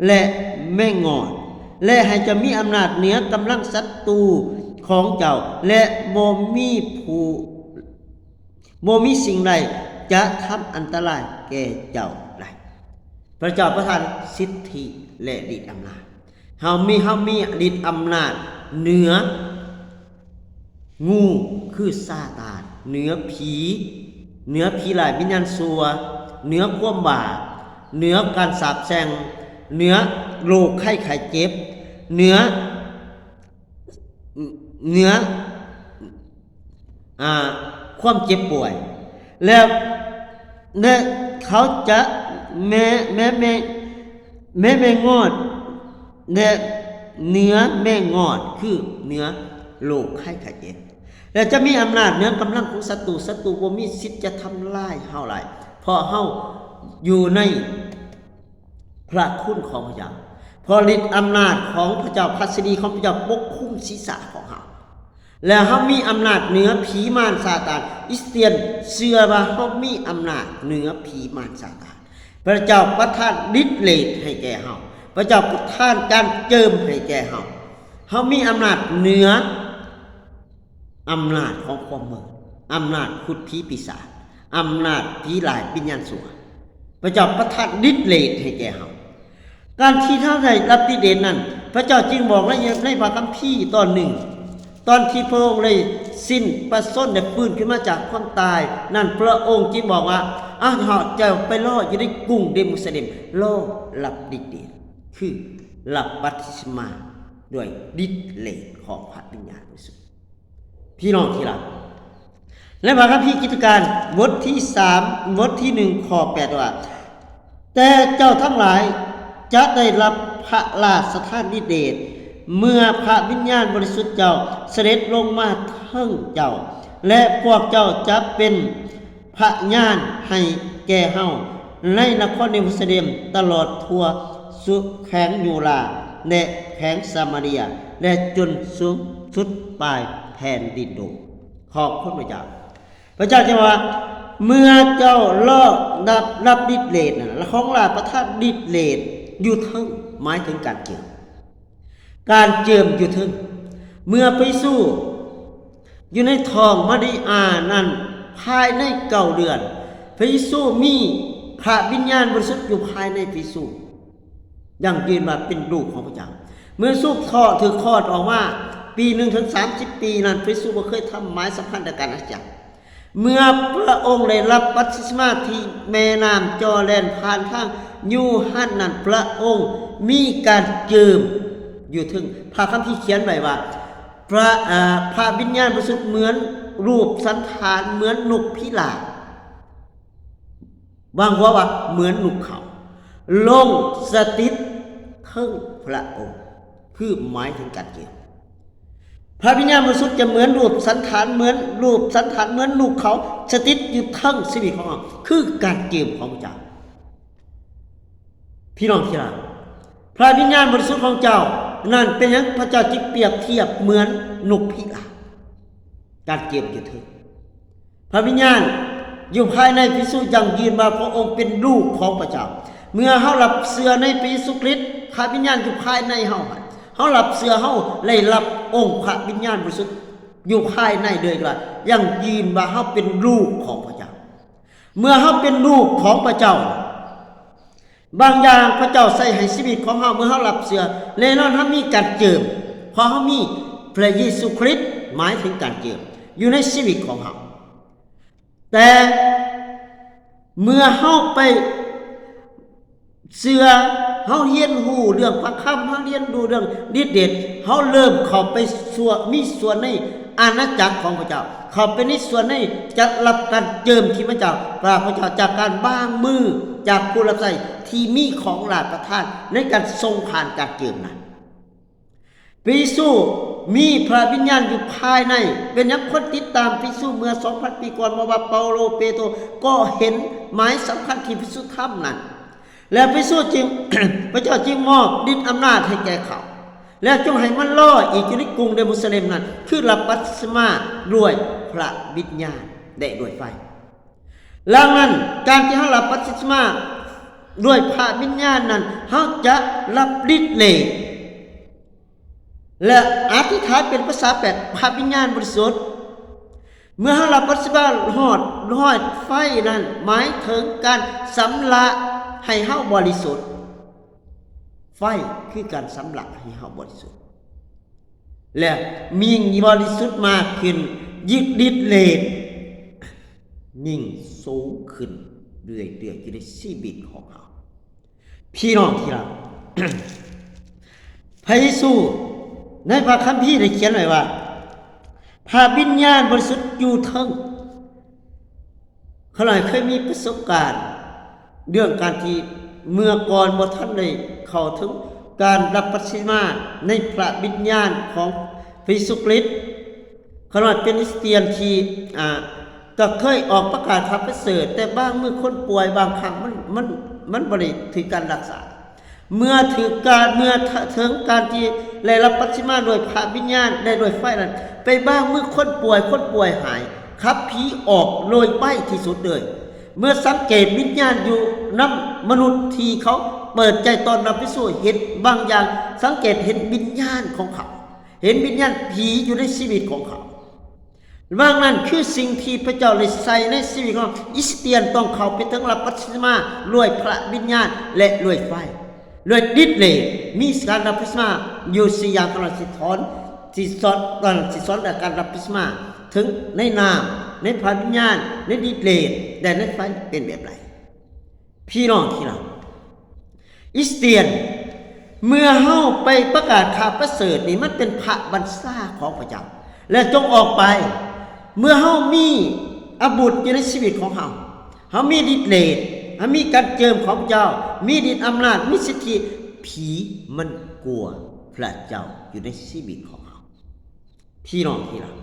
ແລະ ແມງງອດ, ແລະ ໃຫ້ເຈົ້າມີອຳນາດເໜືອກຳລັງສັດຕູຂອງເຈົ້າ, ແລະ ບໍ່ມີຜູ້, ບໍ່ມີສິ່ງໃດຈະທຳອັນຕະລາຍແກ່ເຈົ້າໄດ້. ພະເຈົ້າປະທານສິດທິ ແລະ ລິດອຳນາດ. ເຮົາມີ, ເຮົາມີລິດອຳນາດເໜືອ ງູ ຄືຊາຕານ, ເໜືອຜີ, ເໜືອຜີຮ້າຍ, ວິນຍານຊົ່ວ, ເໜືອຄວາມບາບ, ເໜືອການສາບແຊ່ງ, ເໜືອໂລກໄຂ້ໄຂ້ເຈັບ, ເໜືອ, ເໜືອ, ອ່າ, ຄວາມເຈັບປ່ວຍ, ແລະ, ແລະ ເຂົາຈະແມ່, ແມ່, ແມ່, ແມ່, ແມ່ງອດ ແລະ ເໜືອແມ່ງອດ ຄືເໜືອໂລກໄຂ້ໄຂ້ເຈັບ ແລະ ຈະມີອຳນາດເໜືອກຳລັງຂອງສັດຕູ, ສັດຕູບໍ່ມີສິດຈະທຳລາຍເຮົາໄດ້ ເພາະເຮົາຢູ່ໃນພະຄຸນຂອງພະເຈົ້າ, ເພາະລິດອຳນາດຂອງພະເຈົ້າ, ພະສິລິຂອງພະເຈົ້າປົກຄຸມສີສະຂອງເຮົາ. ແລະ ເຮົາມີອຳນາດເໜືອຜີມານຊາຕານ. ຄຣິສຕຽນເຊື່ອວ່າເຮົາມີອຳນາດເໜືອຜີມານຊາຕານ. ພະເຈົ້າປະທານລິດເດດໃຫ້ແກ່ເຮົາ. ພະເຈົ້າປະທານການເຈິມໃຫ້ແກ່ເຮົາ. ເຮົາມີອຳນາດເໜືອອຳນາດຂອງຄວາມມືດ, ອຳນາດພຸດຜີປີສາດ, ອຳນາດຜີຮ້າຍ, ວິນຍານຊົ່ວ. ພະເຈົ້າປະທານລິດເດດໃຫ້ແກ່ເຮົາ. ການທີ່ເຮົາໄດ້ຮັບລິດເດດນັ້ນ, ພະເຈົ້າຈຶ່ງບອກໃນ, ໃນພະຄຳພີຕອນໜຶ່ງ, ຕອນທີ່ພະອົງໄດ້ສິ້ນພະຊົນ ໄດ້ຟື້ນຂຶ້ນມາຈາກຄວາມຕາຍນັ້ນ, ພະອົງຈຶ່ງບອກວ່າ, ອາ, ເຈົ້າໄປລໍຢູ່ໃນກຸງເຢຣູຊາເລັມ, ລໍຮັບລິດເດດ, ຄືຮັບບັບຕິສະມາດ້ວຍລິດເດດຂອງພະວິນຍານບໍລິສຸດ. ພີ່ນ້ອງທີ່ລັກ, ໃນພະຄຳພີກິດຈະການ ບົດທີສາມ, ບົດທີໜຶ່ງ ຂໍ້ແປດ ວ່າ, ແຕ່ເຈົ້າທັງຫຼາຍຈະໄດ້ຮັບພະລາຊະທານລິດເດດ ເມື່ອພະວິນຍານບໍລິສຸດເຈົ້າສະເດັດລົງມາເທິງເຈົ້າ, ແລະ ພວກເຈົ້າຈະເປັນພະຍານໃຫ້ແກ່ເຮົາໃນນະຄອນເຢຣູຊາເລັມ, ຕະຫຼອດທົ່ວແຂວງຢູດາ ແລະ ແຂວງສະມາເຣຍ ແລະ ຈົນສຸດປາຍແຜ່ນດິນໂລກ. ຂອບຄຸນພະເຈົ້າ. ພະເຈົ້າຈຶ່ງວ່າ, ເມື່ອເຈົ້າລອງຮັບ, ຮັບລິດເດດນັ້ນ, ຂອງລາຊະທານລິດເດດຢູ່ເທິງ, ໝາຍເຖິງການເຈິມ. ການເຈິມຢູ່ເທິງ. ເມື່ອພະເຢຊູຢູ່ໃນທ້ອງມາຣິອານັ້ນ, ພາຍໃນເກົ້າເດືອນ, ພະເຢຊູມີພະວິນຍານບໍລິສຸດຢູ່ພາຍໃນພະເຢຊູ. ຢັ້ງຢືນວ່າເປັນລູກຂອງພະເຈົ້າ. ເມື່ອເຢຊູຄອດ, ຖືກຄອດອອກມາ, ປີໜຶ່ງເຖິງສາມສິບປີນັ້ນ ພຣະເຢຊູບໍ່ເຄີຍທຳໝາຍສຳຄັນທາງການອັດສະຈັນ. ເມື່ອພຣະອົງໄດ້ຮັບບັບຕິສມາທີ່ແມ່ນ້ຳຈໍແລນ ຜ່ານທາງໂຢຮັນນັ້ນ ພຣະອົງມີການເຈີມຢູ່ເທິງ. ພຣະຄຳພີຂຽນໄວ້ວ່າ ພຣະ ເອີ ພຣະວິນຍານບໍລິສຸດເໝືອນຮູບສັນຖານເໝືອນນົກພິລາບ. ບາງຫົວວ່າເໝືອນນົກເຂົາ ລົງສະຖິດເທິງພຣະອົງ ຄືໝາຍເຖິງການເຈີມ. ພຣະວິນຍານບໍລິສຸດຈະເໝືອນຮູບສັນຖານ ເໝືອນຮູບສັນຖານເໝືອນນົກເຂົາ ສະຖິດຢູ່ເທິງຊີວິດຂອງເຮົາ ຄືການເຈີມຂອງພຣະເຈົ້າ. ພີ່ນ້ອງທີ່ຮັກ, ພຣະວິນຍານບໍລິສຸດຂອງເຈົ້ານັ້ນ ເປັນຫຍັງພຣະເຈົ້າຈຶ່ງປຽບທຽບເໝືອນນົກພິລາບ? ການເຈີມຢູ່ເທິງ. ພຣະວິນຍານຢູ່ພາຍໃນພຣະເຢຊູຢັ້ງຢືນວ່າພຣະອົງເປັນລູກຂອງພຣະເຈົ້າ. ເມື່ອເຮົາຮັບເຊື່ອໃນພຣະເຢຊູຄຣິດ, ພຣະວິນຍານຢູ່ພາຍໃນເຮົາ, ເຮົາຮັບເຊື່ອ, ເຮົາໄດ້ຮັບອົງພຣະວິນຍານບໍລິສຸດຢູ່ພາຍໃນເລີຍ ກໍຢັ້ງຢືນວ່າເຮົາເປັນລູກຂອງພຣະເຈົ້າ. ເມື່ອເຮົາເປັນລູກຂອງພຣະເຈົ້າ, ບາງຢ່າງພຣະເຈົ້າໃສ່ໃຫ້ຊີວິດຂອງເຮົາ ເມື່ອເຮົາຮັບເຊື່ອ, ແນ່ນອນເຮົາມີການເຈີມ ເພາະເຮົາມີພຣະເຢຊູຄຣິດ ໝາຍເຖິງການເຈີມຢູ່ໃນຊີວິດຂອງເຮົາ. ແຕ່ເມື່ອເຮົາໄປເຊື່ອ, ເຮົາຮຽນຮູ້ເລື່ອງພຣະຄຳ, ເຮົາຮຽນຮູ້ເລື່ອງລິດເດດ, ເຮົາເລີ່ມເຂົ້າໄປສ່ວນ, ມີສ່ວນໃນອານາຈັກຂອງພຣະເຈົ້າ, ເຂົ້າໄປໃນສ່ວນໃນຈະຮັບການເຈີມທີ່ພຣະເຈົ້າ, ພຣະເຈົ້າຈາກການວາງມືຈາກຜູ້ຮັບໃຊ້ທີ່ມີຂອງຫຼາຍປະທານໃນການສົ່ງຜ່ານການເຈີມນັ້ນ. ພຣະເຢຊູມີພຣະວິນຍານຢູ່ພາຍໃນ. ເປັນຫຍັງຄົນຕິດຕາມພຣະເຢຊູເມື່ອສອງພັນປີກ່ອນ ບໍ່ວ່າເປົາໂລ, ເປໂຕ ກໍເຫັນໝາຍສຳຄັນທີ່ພຣະເຢຊູທຳນັ້ນ? ແລະ ພຣະເຢຊູຈຶ່ງ, ພຣະເຈົ້າຈຶ່ງມອບລິດອຳນາດໃຫ້ແກ່ເຂົາ, ແລະ ຈົ່ງໃຫ້ມັນລໍອີກຢູ່ໃນກຸງເຢຣູຊາເລັມນັ້ນ, ຄືຮັບບັບຕິສມາດ້ວຍພຣະວິນຍານ ແລະ ດ້ວຍໄຟ. ດັ່ງນັ້ນ, ການທີ່ເຮົາຮັບບັບຕິສມາດ້ວຍພຣະວິນຍານນັ້ນ, ເຮົາຈະຮັບລິດເດດ ແລະ ອະທິຖານເປັນພາສາແປກພຣະວິນຍານບໍລິສຸດ. ເມື່ອເຮົາຮັບບັບຕິສມາຮອດ, ຮອດໄຟນັ້ນ ໝາຍເຖິງການຊຳລະໃຫ້ເຮົາບໍລິສຸດ. ໄຟຄືການຊຳລະໃຫ້ເຮົາບໍລິສຸດ ແລະ ຍິ່ງບໍລິສຸດມາກຂຶ້ນ, ຍິ່ງລິດເດດຍິ່ງສູງຂຶ້ນເລື້ອຍໆຢູ່ໃນຊີວິດຂອງເຮົາ. ພີ່ນ້ອງທີ່ຮັກ, ພຣະເຢຊູໃນພຣະຄຳພີໄດ້ຂຽນໄວ້ວ່າ ພຣະວິນຍານບໍລິສຸດຢູ່ເທິງ. ຂ້ານ້ອຍເຄີຍມີປະສົບການເລື່ອງການທີ່ເມື່ອກ່ອນບໍ່ທັນໄດ້ເຂົ້າເຖິງການຮັບບັບຕິສມາໃນພຣະວິນຍານຂອງພຣະເຢຊູຄຣິດ. ຂ້ານ້ອຍເປັນຄຣິສຕຽນທີ່, ອາ, ກໍເຄີຍອອກປະກາດຂ່າວປະເສີດ, ແຕ່ບາງມື້ຄົນປ່ວຍ, ບາງຄັ້ງມັນ, ມັນ, ມັນບໍ່ໄດ້ຖືກການຮັກສາ. ເມື່ອຖືກການ, ເມື່ອເຖິງການທີ່ໄດ້ຮັບບັບຕິສມາດ້ວຍພຣະວິນຍານ ແລະ ດ້ວຍໄຟນັ້ນ, ໄປບາງມື້ຄົນປ່ວຍ, ຄົນປ່ວຍຫາຍ, ຂັບຜີອອກໂດຍໄວທີ່ສຸດເລີຍ. ເມື່ອສັງເກດວິນຍານຢູ່ນຳມະນຸດທີ່ເຂົາເປີດໃຈຕ້ອນຮັບພຣະເຢຊູ, ເຫັນບາງຢ່າງ, ສັງເກດເຫັນວິນຍານຂອງເຂົາ, ເຫັນວິນຍານຜີຢູ່ໃນຊີວິດຂອງເຂົາ. ດັ່ງນັ້ນຄືສິ່ງທີ່ພຣະເຈົ້າໄດ້ໃສ່ໃນຊີວິດຂອງຄຣິສຕຽນ, ຕ້ອງເຂົ້າໄປເຖິງຮັບບັບຕິສມາດ້ວຍພຣະວິນຍານ ແລະ ດ້ວຍໄຟ, ດ້ວຍລິດເດດ. ມີການຮັບບັບຕິສມາຢູ່ສີ່ຢ່າງ. ຂ້ານ້ອຍຊິສອນ, ຊິສອນ, ເອີ່, ຊິສອນການຮັບບັບຕິສມາເຖິງໃນນ້ຳ, ໃນພຣະວິນຍານ, ໃນລິດເດດ ແລະ ໃນໄຟເປັນແບບໃດ. ພີ່ນ້ອງທີ່ຮັກ, ຄຣິສຕຽນ, ເມື່ອເຮົາໄປປະກາດຂ່າວປະເສີດນີ້, ມັນເປັນພຣະບັນຊາຂອງພຣະເຈົ້າ ແລະ ຈົ່ງອອກໄປ. ເມື່ອເຮົາມີອາວຸດຢູ່ໃນຊີວິດຂອງເຮົາ, ເຮົາມີລິດເດດ, ເຮົາມີການເຈິມຂອງພຣະເຈົ້າ, ມີລິດອຳນາດ, ມີສິດທິ, ຜີມັນກົວພຣະເຈົ້າຢູ່ໃນຊີວິດຂອງເຮົາ. ພີ່ນ້ອງທີ່ຮັກ,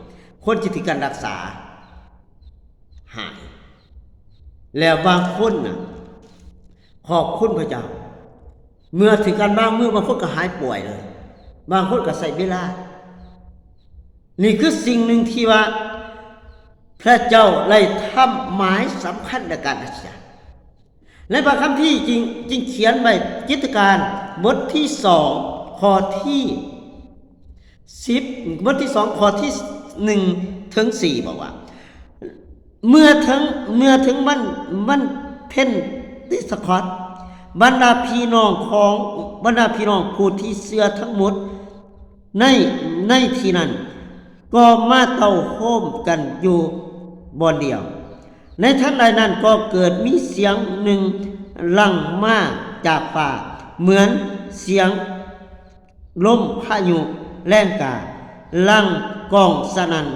ຄົນທີ່ຖືກການຮັກສາຫາຍ, ແລ້ວບາງຄົນນະຂອບຄຸນພຣະເຈົ້າ, ເມື່ອຖືກການວາງມື, ບາງຄົນກໍຫາຍປ່ວຍເລີຍ, ບາງຄົນກໍໃຊ້ເວລາ. ນີ້ຄືສິ່ງໜຶ່ງທີ່ວ່າພຣະເຈົ້າໄດ້ທຳໝາຍສຳຄັນໃນການອັດສະຈັນ. ໃນພຣະຄຳພີຈຶ່ງ, ຈຶ່ງຂຽນໄວ້, ກິດຕະການ ບົດທີສອງ ຂໍ້ທີສິບ, ບົດທີສອງ ຂໍ້ທີໜຶ່ງເຖິງສີ່ ບອກວ່າ ເມື່ອເຖິງ, ເມື່ອເຖິງວັນ, ວັນເພັນເຕສະຄອດ, ບັນດາພີ່ນ້ອງຂອງ, ບັນດາພີ່ນ້ອງຜູ້ທີ່ເຊື່ອທັງໝົດ ໃນ ໃນທີ່ນັ້ນກໍມາເຕົ້າໂຮມກັນຢູ່ບ່ອນດຽວ. ໃນທັນໃດນັ້ນກໍເກີດມີສຽງໜຶ່ງຫຼັ່ງມາຈາກຟ້າ ເໝືອນສຽງລົມພາຍຸແລງກາ ຫຼັ່ງກ້ອງສະໜັ່ນ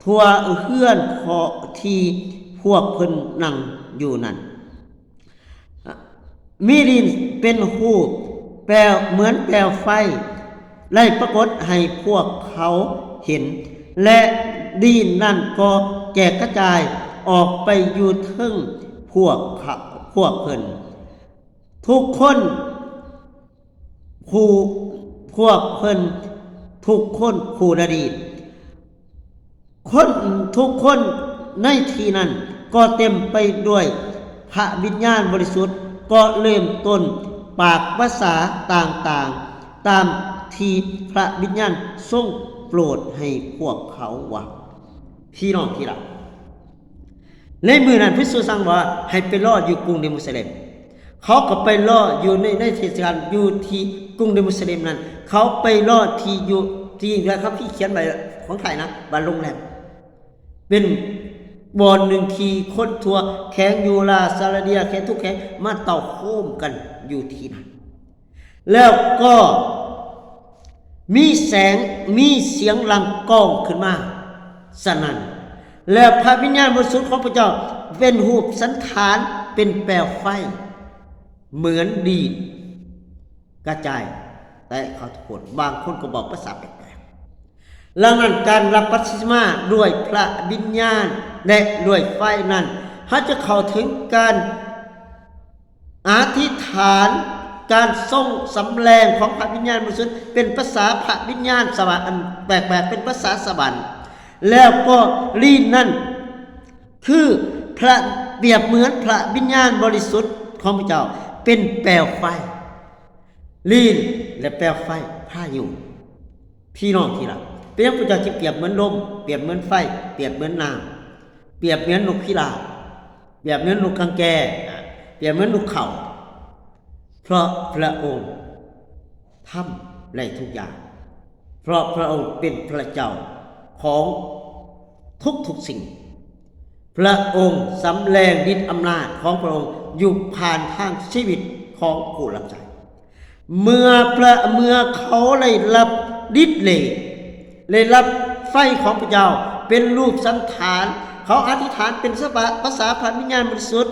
ທົ່ວເຮືອນທີ່ພວກເພິ່ນນັ່ງຢູ່ນັ້ນ. ມີດິນເປັນຮູບແປວ ເໝືອນແປວໄຟ ໄດ້ປາກົດໃຫ້ພວກເຂົາເຫັນ ແລະ ດິນນັ້ນກໍແຈກກະຈາຍອອກໄປຢູ່ເທິງພວກເຂົາ ພວກເພິ່ນ. ທຸກຄົນ ຜູ້ ພວກເພິ່ນທຸກຄົນຜູ້ນະດີດ ຄົນທຸກຄົນໃນທີ່ນັ້ນກໍເຕັມໄປດ້ວຍພະວິນຍານບໍລິສຸດ ກໍເລີ່ມຕົ້ນປາກພາສາຕ່າງໆ ຕາມທີ່ພະວິນຍານຊົງໂປດໃຫ້ພວກເຂົາເວົ້າ. ພີ່ນ້ອງທີ່ລັກ, ໃນມື້ນັ້ນພະເຢຊູສັ່ງວ່າໃຫ້ໄປລໍຢູ່ກຸງເຢຣູຊາເລັມ. ເຂົາກໍໄປລໍຢູ່ໃນ ໃນເທດສະການຢູ່ທີ່ກຸງເຢຣູຊາເລັມນັ້ນ. ເຂົາໄປລໍທີ່ຢູ່ທີ່ ພະຄຳພີຂຽນໄວ້ຂອງໄທນະ ວ່າໂຮງແຮມ ເປັນບ່ອນໜຶ່ງທີ່ຄົນທົ່ວແຂວງຢູດາ, ຊາລະເດຍ, ແຂວງທຸກແຂວງມາເຕົ້າໂຮມກັນຢູ່ທີ່ນັ້ນ. ແລ້ວກໍມີແສງ ມີສຽງຫຼັ່ງກ້ອງຂຶ້ນມາສະໜັ່ນ, ແລ້ວພະວິນຍານບໍລິສຸດຂອງພະເຈົ້າເປັນຮູບສັນຖານ ເປັນແປວໄຟ ເໝືອນດີດກະຈາຍແຕະເຂົາທຸກຄົນ, ບາງຄົນກໍເວົ້າພາສາແປກໆ. ດັ່ງນັ້ນ ການຮັບບັບຕິສມາດ້ວຍພະວິນຍານ ແລະ ດ້ວຍໄຟນັ້ນ ເຮົາຈະເຂົ້າເຖິງການ ອະທິຖານການຊົງສຳແດງຂອງພະວິນຍານບໍລິສຸດ ເປັນພາສາພະວິນຍານສະຫວັນ ອັນແປກໆ ເປັນພາສາສະຫວັນ. ແລ້ວກໍລີນນັ້ນ ຄືພະ ປຽບເໝືອນພະວິນຍານບໍລິສຸດຂອງພະເຈົ້າເປັນແປວໄຟ, ລີນ ແລະ ແປວໄຟພາຍຸ. ພີ່ນ້ອງທີ່ລັກ, ເປັນຫຍັງພະເຈົ້າຈຶ່ງປຽບເໝືອນລົມ, ປຽບເໝືອນໄຟ, ປຽບເໝືອນນ້ຳ, ປຽບເໝືອນນົກພິລາບ, ປຽບເໝືອນນົກກາງແກ, ປຽບເໝືອນນົກເຂົາ? ເພາະພະອົງທຳໄດ້ທຸກຢ່າງ, ເພາະພະອົງເປັນພະເຈົ້າຂອງທຸກໆສິ່ງ. ພະອົງສຳແດງລິດອຳນາດຂອງພະອົງຢູ່ຜ່ານທາງຊີວິດຂອງຜູ້ຮັບໃຊ້. ເມື່ອພະ ເມື່ອເຂົາໄດ້ຮັບລິດເດດ ໄດ້ຮັບໄຟຂອງພະເຈົ້າເປັນຮູບສັນຖານ, ເຂົາອະທິດຖານເປັນສະພາ ພາສາພະວິນຍານບໍລິສຸດ.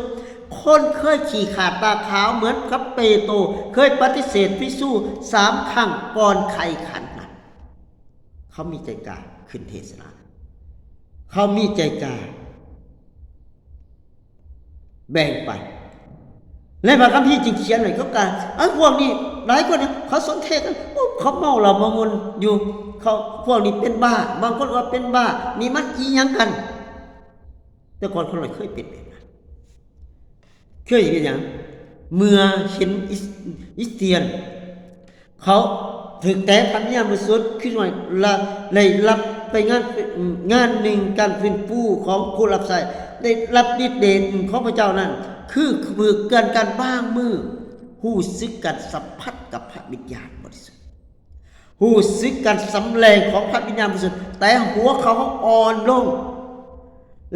ຄົນເຄີຍຂີ້ຂາດຕາຂາວເໝືອນກັບເປໂຕ ເຄີຍປະຕິເສດພະເຢຊູສາມຄັ້ງກ່ອນໄຂຂັນນັ້ນ, ເຂົາມີໃຈກ້າຂຶ້ນເທດສະນາ, ເຂົາມີໃຈກ້າ ແບ່ງປັນ. ໃນພະຄຳພີຈຶ່ງຂຽນໄວ້ ເຂົາກະ ເອີ ພວກນີ້ຫຼາຍຄົນເຂົາສົນເທກັນ, ໂອ້ ເຂົາເມົາເຫຼົ້າເມົາມົນຢູ່, ເຂົາ ພວກນີ້ເປັນບ້າ, ບາງຄົນວ່າເປັນບ້າ, ນີ້ມັນອີ່ຫຍັງກັນ? ແຕ່ກ່ອນຄົນລາວເຄີຍເປັນແບບນັ້ນ. ເຄີຍເຮັດຫຍັງ? ເມື່ອເຫັນ ຄຣິສ ຄຣິສຕຽນ ເຂົາຖືກແຕະພະວິນຍານບໍລິສຸດ ຄືວ່າ ລະ ໄດ້ຮັບໄປງານ ງານໜຶ່ງ ການຟື້ນຟູຂອງຜູ້ຮັບໃຊ້ ໄດ້ຮັບລິດເດດຂອງພະເຈົ້ານັ້ນ ຄືເພື່ອເກີດການວາງມື ຮູ້ສຶກການສຳຜັດກັບພະວິນຍານບໍລິສຸດ, ຮູ້ສຶກການສຳແດງຂອງພະວິນຍານບໍລິສຸດ, ແຕ່ຫົວເຂົາອ່ອນລົງ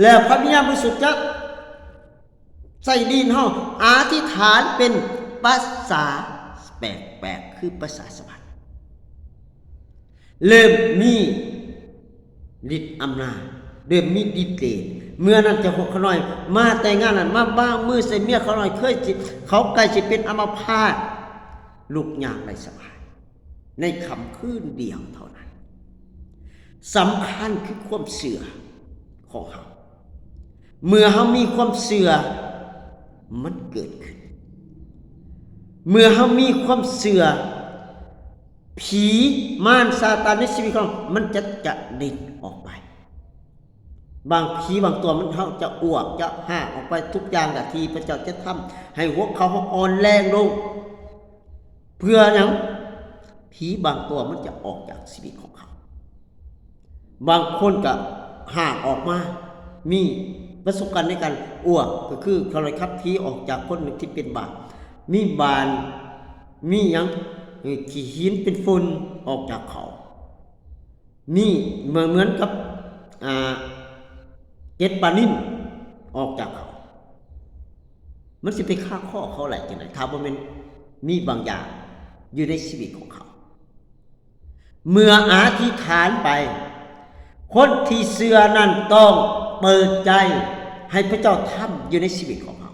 ແລ້ວພະວິນຍານບໍລິສຸດຈະ ໃສ່ດິນເຮົາອະທິຖານເປັນພາສາແປກໆ ຄືພາສາສະຫວັນ, ເລີ່ມມີລິດອຳນາດ, ເລີ່ມມີລິດເດດ. ເມື່ອນັ້ນເຈົ້າຂອງຂ້ານ້ອຍມາແຕ່ງງານນັ້ນ ມາວາງມືໃສ່ເມຍຂ້ານ້ອຍ, ເຄີຍຊິ ເຂົາໃກ້ຊິເປັນອຳມະພາດ, ລຸກຍ່າງໄດ້ສະບາຍ ໃນຄ່ຳຄືນດຽວເທົ່ານັ້ນ. ສຳຄັນຄືຄວາມເຊື່ອຂອງເຮົາ. ເມື່ອເຮົາມີຄວາມເຊື່ອ, ມັນເກີດຂຶ້ນ. ເມື່ອເຮົາມີຄວາມເຊື່ອ, ຜີມານຊາຕານໃນຊີວິດຂອງເຮົາ ມັນຈະ ຈະເດັ່ນອອກໄປ. ບາງຜີບາງຕົວມັນ ເຮົາຈະອວກ ຈະຮ້າງອອກໄປ, ທຸກຢ່າງກະທີ່ພະເຈົ້າຈະທຳໃຫ້ຫົວເຂົ່າເຮົາອ່ອນແຮງລົງ. ເພື່ອຫຍັງ? ຜີບາງຕົວມັນຈະອອກຈາກຊີວິດຂອງເຮົາ. ບາງຄົນກະຮ້າງອອກມາ, ມີປະສົບການໃນການອວກ, ກໍຄືເຂົາໄດ້ຂັບຜີອອກຈາກຄົນທີ່ເປັນບ້າ, ມີບານ ມີຫຍັງ ເອີ ຂີ້ຫີນເປັນຝຸ່ນອອກຈາກເຂົາ. ນີ້ เหมือน เหมือนกับ อ่า เกล็ดปลานิลออกจากเขา มันสิไปคาคอเขาได้จั่งใด ถ้าบ่แม่นมีบางอย่างอยู่ในชีวิตของเขา เมื่ออธิษฐานไป คนที่เชื่อนั้นต้องเปิดใจให้พระเจ้าทำอยู่ในชีวิตของเขา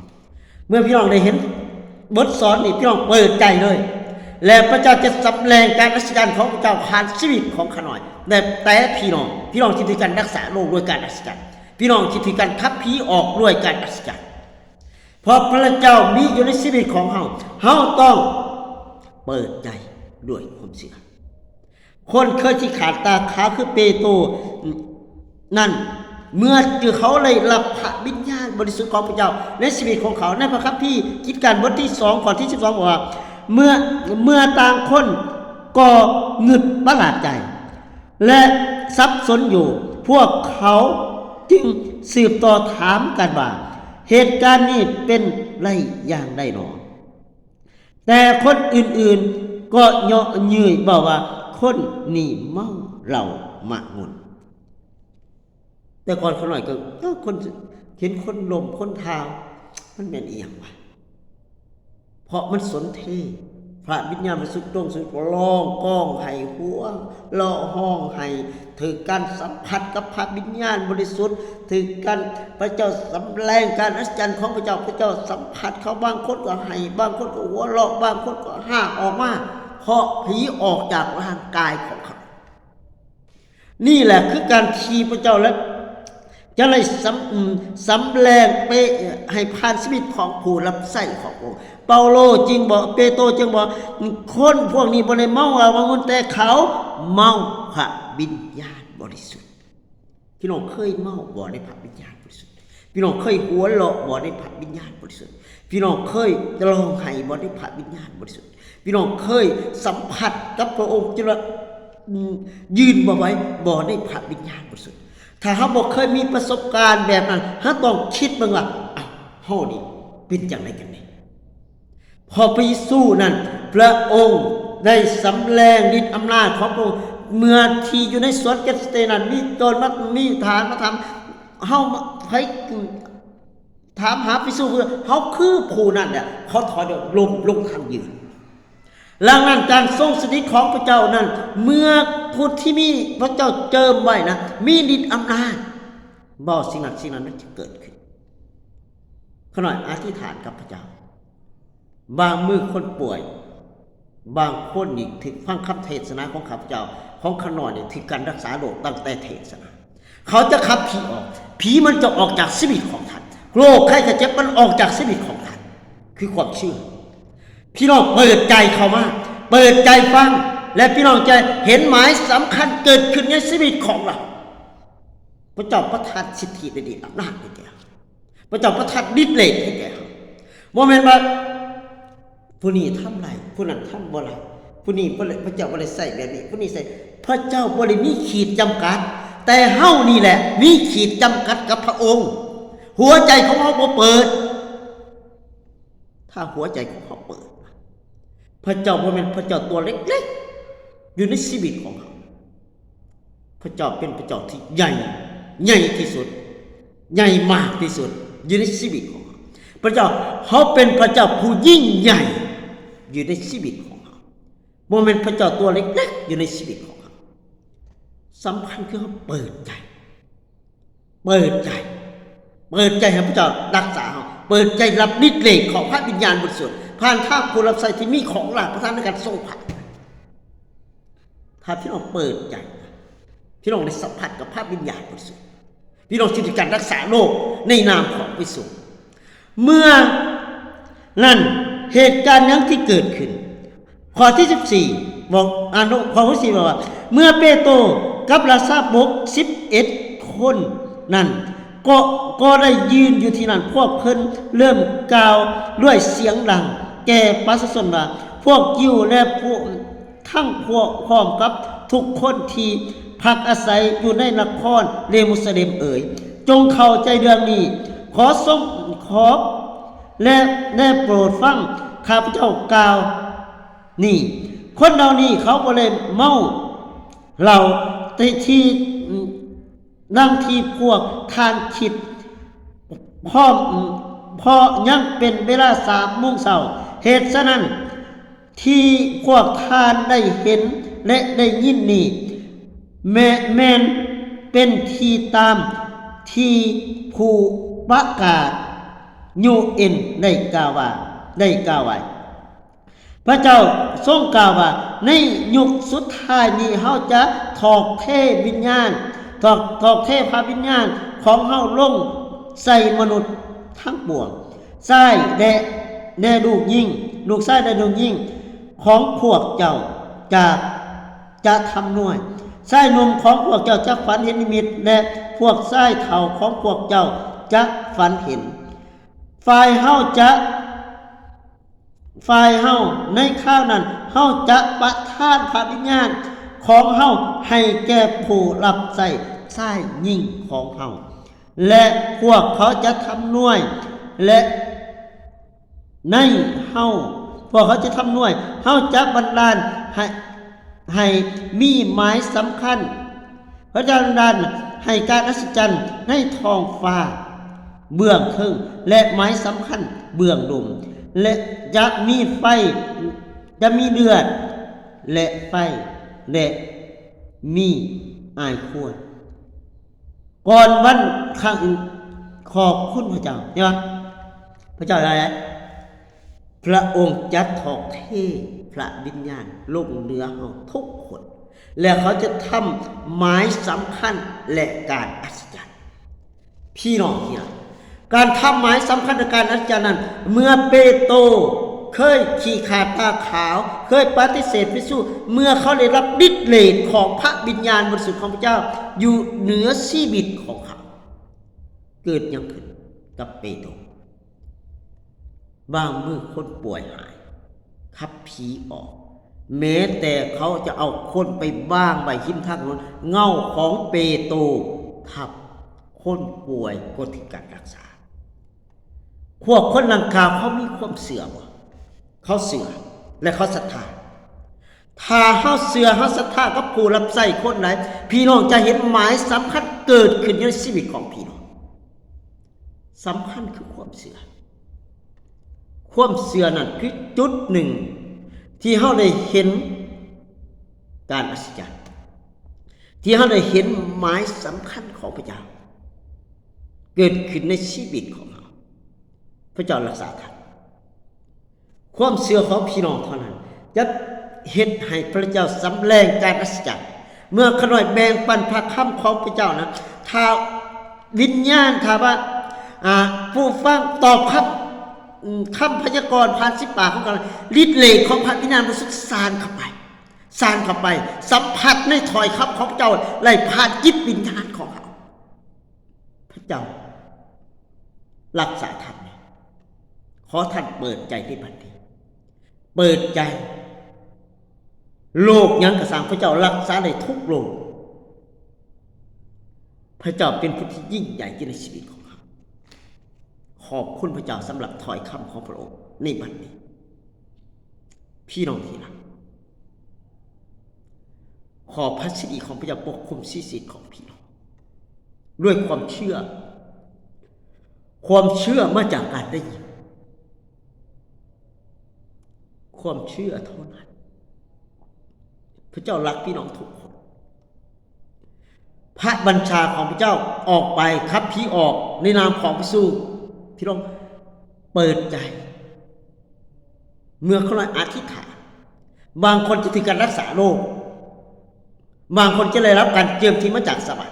เมื่อพี่น้องได้เห็นบทสอนนี้ พี่น้องเปิดใจเลย และพระเจ้าจะสำแดงการอัศจรรย์ของพระเจ้าผ่านชีวิตของข้าน้อย และแต่พี่น้อง พี่น้องที่ถือการรักษาโรคด้วยการอัศจรรย์ พี่น้องที่ถือการขับผีออกด้วยการอัศจรรย์ เพราะพระเจ้ามีอยู่ในชีวิตของเฮา เฮาต้องเปิดใจด้วยความเชื่อ คนเคยที่ขาดตาขาวคือเปโตรนั้น เมื่อเขาได้รับพระวิญญาณบริสุทธิ์ของพระเจ้าในชีวิตของเขา ในพระคัมภีร์กิจการบทที่สอง ข้อที่สิบสอง บอกว่า เมื่อ เมื่อต่างคนก็งึดประหลาดใจ และสับสนอยู่ พวกเขาจึงสืบต่อถามกันว่า เหตุการณ์นี้เป็นได้อย่างใดหนอ แต่คนอื่นๆ ก็เยาะเย้ยเว้าว่า คนนี้เมาเหล้าหมากมุ่น แต่ก่อนข้าน้อยก็ เอ้อ คน เห็นคนล้มคนทาว มันแม่นอีหยังวะ เพราะมันสนเท พระวิญญาณบริสุทธิ์ลงสู่ ก็ร้องก้องไห้ หัวเราะฮ้องไห้ ถืกการสัมผัสกับพระวิญญาณบริสุทธิ์ ถืกการ พระเจ้าสำแดงการอัศจรรย์ของพระเจ้า พระเจ้าสัมผัสเขา บางคนก็ไห้ บางคนก็หัวเราะ บางคนก็ฮ้างออกมา เพราะผีออกจากร่างกายของเขา นี่แหละคือการที่พระเจ้าและจะได้สำ อืม สำแดงไปให้ผ่านชีวิตของผู้รับใช้ของพระองค์ เปาโลจึงบอก เปโตรจึงบอก คนพวกนี้บ่ได้เมาเหล้าเมามุ่น แต่เขาเมาพระวิญญาณบริสุทธิ์ พี่น้องเคยเมาบ่ในพระวิญญาณบริสุทธิ์ พี่น้องเคยหัวเราะบ่ในพระวิญญาณบริสุทธิ์ พี่น้องเคยร้องไห้บ่ในพระวิญญาณบริสุทธิ์ พี่น้องเคยสัมผัสกับพระองค์จนว่า อืม ยืนบ่ไหวบ่ในพระวิญญาณบริสุทธิ์ ถ้าเฮาบ่เคยมีประสบการณ์แบบนั้น เฮาต้องคิดเบิ่งว่า อ้าว เฮานี่เป็นจั่งใดกันแน่ เพราะพระเยซูนั้น พระองค์ได้สำแดงฤทธิ์อำนาจของพระองค์ เมื่อที่อยู่ในสวนเกตเสมเนนั้น มีโจรมา มีทหารมาถาม เฮามา ไผ ถามหาพระเยซู เฮาคือผู้นั้นแหละ เขาถอยแล้วล้มลงทันยืน ดังนั้นการทรงสถิตของพระเจ้านั้น เมื่อผู้ที่มีพระเจ้าเจิมไว้นะ มีฤทธิ์อำนาจ บอกสิ่งนั้นสิ่งนั้นมันจะเกิดขึ้น ข้าน้อยอธิษฐานกับพระเจ้า บางมื้อคนป่วย บางคนนี่ถืกฟังคำเทศนาของข้าพเจ้า ของข้าน้อยนี่ถืกการรักษาโรคตั้งแต่เทศนา เขาจะขับผีออก ผีมันจะออกจากชีวิตของท่าน โรคไข้ไข้เจ็บมันออกจากชีวิตของท่าน คือความเชื่อ พี่น้องเปิดใจเข้ามา เปิดใจฟัง และพี่น้องจะเห็นหมายสำคัญเกิดขึ้นในชีวิตของเรา พระเจ้าประทานสิทธิฤทธิ์อำนาจให้แก่เรา พระเจ้าประทานฤทธิ์เดชให้แก่เรา บ่แม่นว่าผู้นี้ทำได้ ผู้นั้นทำบ่ได้ ผู้นี้บ่ได้ พระเจ้าบ่ได้ใช้แบบนี้ ผู้นี้ใช้ พระเจ้าบ่ได้มีขีดจำกัด แต่เฮานี่แหละมีขีดจำกัดกับพระองค์ หัวใจของเฮาบ่เปิด ถ้าหัวใจของเฮาเปิด พระเจ้าบ่แม่นพระเจ้าตัวเล็กๆ อยู่ในชีวิตของเฮา พระเจ้าเป็นพระเจ้าที่ใหญ่ ใหญ่ที่สุด ใหญ่มากที่สุด อยู่ในชีวิตของเฮา พระเจ้า เขาเป็นพระเจ้าผู้ยิ่งใหญ่ อยู่ในชีวิตของเฮา บ่แม่นพระเจ้าตัวเล็กๆ อยู่ในชีวิตของเฮา สำคัญคือเฮาเปิดใจ เปิดใจ เปิดใจให้พระเจ้ารักษาเฮา เปิดใจรับฤทธิ์เดชของพระวิญญาณบริสุทธิ์ ผ่านทางผู้รับใช้ที่มีของราชประทานในการทรงพระ ถ้าพี่น้องเปิดใจ พี่น้องได้สัมผัสกับพระวิญญาณบริสุทธิ์ พี่น้องสิได้การรักษาโรคในนามของพระเยซู เมื่อนั้นเหตุการณ์หยังที่เกิดขึ้น ข้อที่สิบสี่ บอก อ่านข้อที่สิบสี่ บอกว่า เมื่อเปโตรกับราชาบกสิบเอ็ดคนนั้น ก็ ก็ได้ยืนอยู่ที่นั่น พวกเพิ่นเริ่มกล่าวด้วยเสียงดังแก่ประชาชนว่า พวกยิวและพวก ทั้งพวกพร้อมกับทุกคนที่พักอาศัยอยู่ในนครเยรูซาเล็มเอ๋ย จงเข้าใจเรื่องนี้ ขอทรง ขอ และ และโปรดฟังข้าพเจ้ากล่าวนี้ คนเหล่านี้เขาบ่ได้เมาเหล้า ທີ່ ທີ່ ດັ່ງທີ່ພວກທ່ານຄິດ ເພາະ ເພາະຍັງເປັນເວລາສາມໂມງເຊົ້າ. ເຫດສະນັ້ນ ທີ່ພວກທ່ານໄດ້ເຫັນ ແລະ ໄດ້ຍິນນີ້ ແມ່ນ ແມ່ນເປັນທີ່ຕາມທີ່ຜູ້ປະກາດ ຢູເອັນ ໄດ້ກ່າວວ່າ ໄດ້ກ່າວໄວ້. ພະເຈົ້າຊົງກ່າວວ່າ ໃນຍຸກສຸດທ້າຍນີ້ ເຮົາຈະຖອກເທວິນຍານ ຖອກ ຖອກເທພະວິນຍານຂອງເຮົາລົງໃສ່ມະນຸດທັງປວງ. ຊາຍ ແລະ ແລະ ລູກຍິງ ລູກຊາຍ ແລະ ລູກຍິງຂອງພວກເຈົ້າຈະ ຈະທຳນວຍ. ຊາຍໜຸ່ມຂອງພວກເຈົ້າຈະຝັນເຫັນນິມິດ ແລະ ພວກຊາຍເຖົ້າຂອງພວກເຈົ້າຈະຝັນເຫັນ. ຝ່າຍເຮົາຈະ ຝ່າຍເຮົາໃນຄາວນັ້ນ ເຮົາຈະປະທານພະວິນຍານຂອງເຮົາໃຫ້ແກ່ຜູ້ຮັບໃຊ້ຊາຍຍິງຂອງເຮົາ ແລະ ພວກເຂົາຈະທຳນວຍ ແລະ ໃນເຮົາ ພວກເຂົາຈະທຳນວຍ. ເຮົາຈະບັນດານໃຫ້ ໃຫ້ມີໝາຍສຳຄັນ ພະເຈົ້າບັນດານໃຫ້ການອັດສະຈັນໃນທ້ອງຟ້າເບື້ອງເທິງ ແລະ ໝາຍສຳຄັນເບື້ອງລຸ່ມ ແລະ ຈະມີໄຟ ຈະມີເລືອດ ແລະ ໄຟ ແລະ ມີອາຍຄວນ. ກ່ອນວັນຄັ້ງອື່ນ ຂອບຄຸນພະເຈົ້າ. ເຫັນບໍ່? ພະເຈົ້າວ່າ ພະອົງຈະຖອກເທພະວິນຍານລົງເໜືອເຮົາທຸກຄົນ ແລະ ເຂົາຈະທຳໝາຍສຳຄັນ ແລະ ການອັດສະຈັນ. ພີ່ນ້ອງທີ່ຮັກ, ການທຳໝາຍສຳຄັນ ແລະ ການອັດສະຈັນນັ້ນ ເມື່ອເປໂຕເຄີຍຂີ້ຂາດຕາຂາວ, ເຄີຍປະຕິເສດພະເຢຊູ, ເມື່ອເຂົາໄດ້ຮັບລິດເດດຂອງພະວິນຍານບໍລິສຸດຂອງພະເຈົ້າຢູ່ເໜືອຊີວິດຂອງເຂົາ, ເກີດຫຍັງຂຶ້ນກັບເປໂຕ? ວາງມືຄົນປ່ວຍຫາຍ, ຂັບຜີອອກ, ແມ້ແຕ່ເຂົາຈະເອົາຄົນໄປວາງໄວ້ຮິມທາງຖະໜົນ, ເງົາຂອງເປໂຕທັບ, ຄົນປ່ວຍກໍຖືກການລັກສາ. ພວກຄົນດັ່ງກ່າວເຂົາມີຄວາມເຊື່ອບໍ່? ເຂົາເຊື່ອ ແລະ ເຂົາສັດທາ. ຖ້າເຮົາເຊື່ອ, ເຮົາສັດທາກັບຜູ້ຮັບໃຊ້ຄົນໃດ, ພີ່ນ້ອງຈະເຫັນໝາຍສຳຄັນເກີດຂຶ້ນໃນຊີວິດຂອງພີ່ນ້ອງ. ສຳຄັນຄືຄວາມເຊື່ອ. ຄວາມເຊື່ອນັ້ນຄືຈຸດໜຶ່ງທີ່ເຮົາໄດ້ເຫັນການອັດສະຈັນ, ທີ່ເຮົາໄດ້ເຫັນໝາຍສຳຄັນຂອງພະເຈົ້າເກີດຂຶ້ນໃນຊີວິດຂອງເຮົາ. ພະເຈົ້າລັກສາທ່ານ. ຄວາມເຊື່ອຂອງພີ່ນ້ອງເທົ່ານັ້ນຈະເຮັດໃຫ້ພະເຈົ້າສຳແດງການອັດສະຈັນ. ເມື່ອຂ້ານ້ອຍແບ່ງປັນພະຄຳຂອງພະເຈົ້ານະ, ຖ້າວິນຍານ, ຖ້າວ່າ ອາ ຜູ້ຟັງຕອບຄຳ, ອາ ຄຳພະຍາກອນຜ່ານສິບປາກຂອງຂ້າ, ລິດເດດຂອງພະວິນຍານບໍລິສຸດສານເຂົ້າໄປ, ສານເຂົ້າໄປ, ສຳຜັດໃນຖ້ອຍຄຳຂອງພະເຈົ້າໄດ້ຜ່ານຈິດວິນຍານຂອງເຮົາ. ພະເຈົ້າລັກສາທ່ານ. ຂໍທ່ານເປີດໃຈໃນບັດນີ້. ເປີດໃຈ. ໂລກຫຍັງກໍຊ່າງ, ພະເຈົ້າລັກສາໄດ້ທຸກໂລກ. ພະເຈົ້າເປັນຜູ້ທີ່ຍິ່ງໃຫຍ່ຢູ່ໃນຊີວິດຂອງເຮົາ. ຂອບຄຸນພະເຈົ້າສຳລັບຖ້ອຍຄຳຂອງພະອົງໃນບັດນີ້. ພີ່ນ້ອງທີ່ຮັກ, ຂໍພະສິລິຂອງພະເຈົ້າປົກຄຸມຊີວິດຂອງພີ່ນ້ອງດ້ວຍຄວາມເຊື່ອ. ຄວາມເຊື່ອມາຈາກການໄດ້ຍິນ, ຄວາມເຊື່ອເທົ່ານັ້ນ. ພະເຈົ້າລັກພີ່ນ້ອງທຸກຄົນ. ພະບັນຊາຂອງພະເຈົ້າອອກໄປ, ຂັບຜີອອກໃນນາມຂອງພະເຢຊູ. ພີ່ນ້ອງເປີດໃຈ. ເມື່ອຂ້ານ້ອຍອະທິດຖານ, ບາງຄົນຈະຖືກການລັກສາໂລກ, ບາງຄົນຈະໄດ້ຮັບການເຈິມທີ່ມາຈາກສະຫວັນ.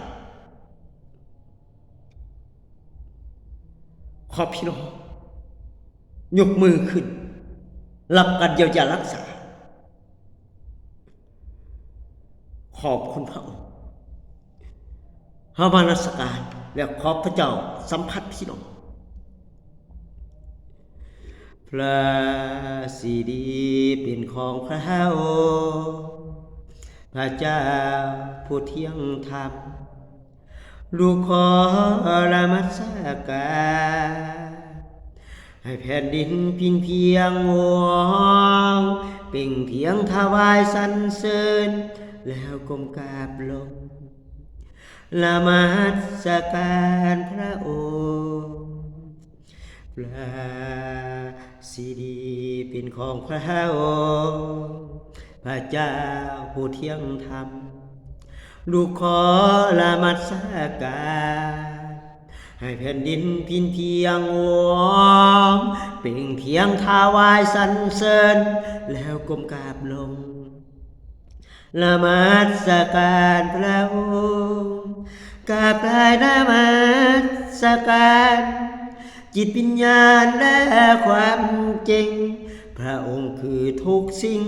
ຂໍພີ່ນ້ອງຍົກມືຂຶ້ນ, ຮັບການຢຽວຢາຮັກສາ. ຂອບຄຸນພະອົງ. ເຮົາມານະມັດສະການ ແລະ ຂໍພະເຈົ້າສຳຜັດພີ່ນ້ອງ. ພະສິລິເປັນຂອງພະອົງ, ພະເຈົ້າຜູ້ທ່ຽງທຳ. ລູກຂໍນະມັດສະການ, ໃຫ້ແຜ່ນດິນພິງພຽງວົງ, ເປັ່ງພຽງຖວາຍສັນເສີນ, ແລ້ວກົ້ມກາບລົງ ນະມັດສະການພະອົງ. ພະສິລິເປັນຂອງພະອົງ ພະເຈົ້າຜູ້ທ່ຽງທຳ, ລູກຂໍນະມັດສະການ ໃຫ້ແຜ່ນດິນພິນພຽງວອງ ເປັ່ງພຽງຖວາຍສັນເສີນ ແລ້ວກົ້ມກາບລົງ ນະມັດສະການພະອົງ ກາບກາຍນະມັດສະການ ຈິດວິນຍານ ແລະ ຄວາມຈິງ, ພະອົງຄືທຸກສິ່ງ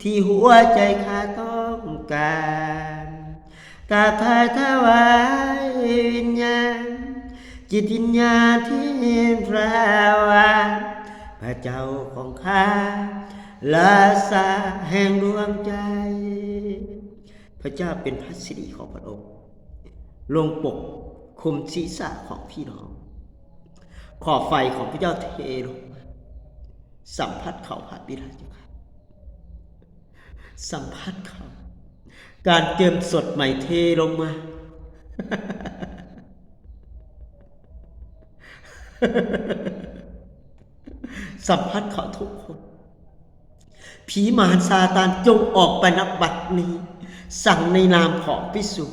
ທີ່ຫົວໃຈຂ້າຕ້ອງການ. ກາບຖວາຍຖວາຍວິນຍານ, ຈິດວິນຍານທີ່ເຫັນພະວ່າ ພະເຈົ້າຂອງຂ້າ ລາຊາແຫ່ງດວງໃຈ. ພະເຈົ້າເປັນພະສິລິຂອງພະອົງ ລົງປົກຄຸມສີສະຂອງພີ່ນ້ອງ. ຂໍໄຟຂອງພະເຈົ້າເທລົງມາ. ສຳຜັດເຂົ້າພະບິດາເຈົ້າຂ້າ. ສຳຜັດເຂົ້າ ການເຈີມສົດໃໝ່ເທລົງມາ. ສຳຜັດເຂົ້າທຸກຄົນ. ຜີມານຊາຕານຈົ່ງອອກໄປນະບັດນີ້, ສັ່ງໃນນາມຂອງພະເຢຊູ.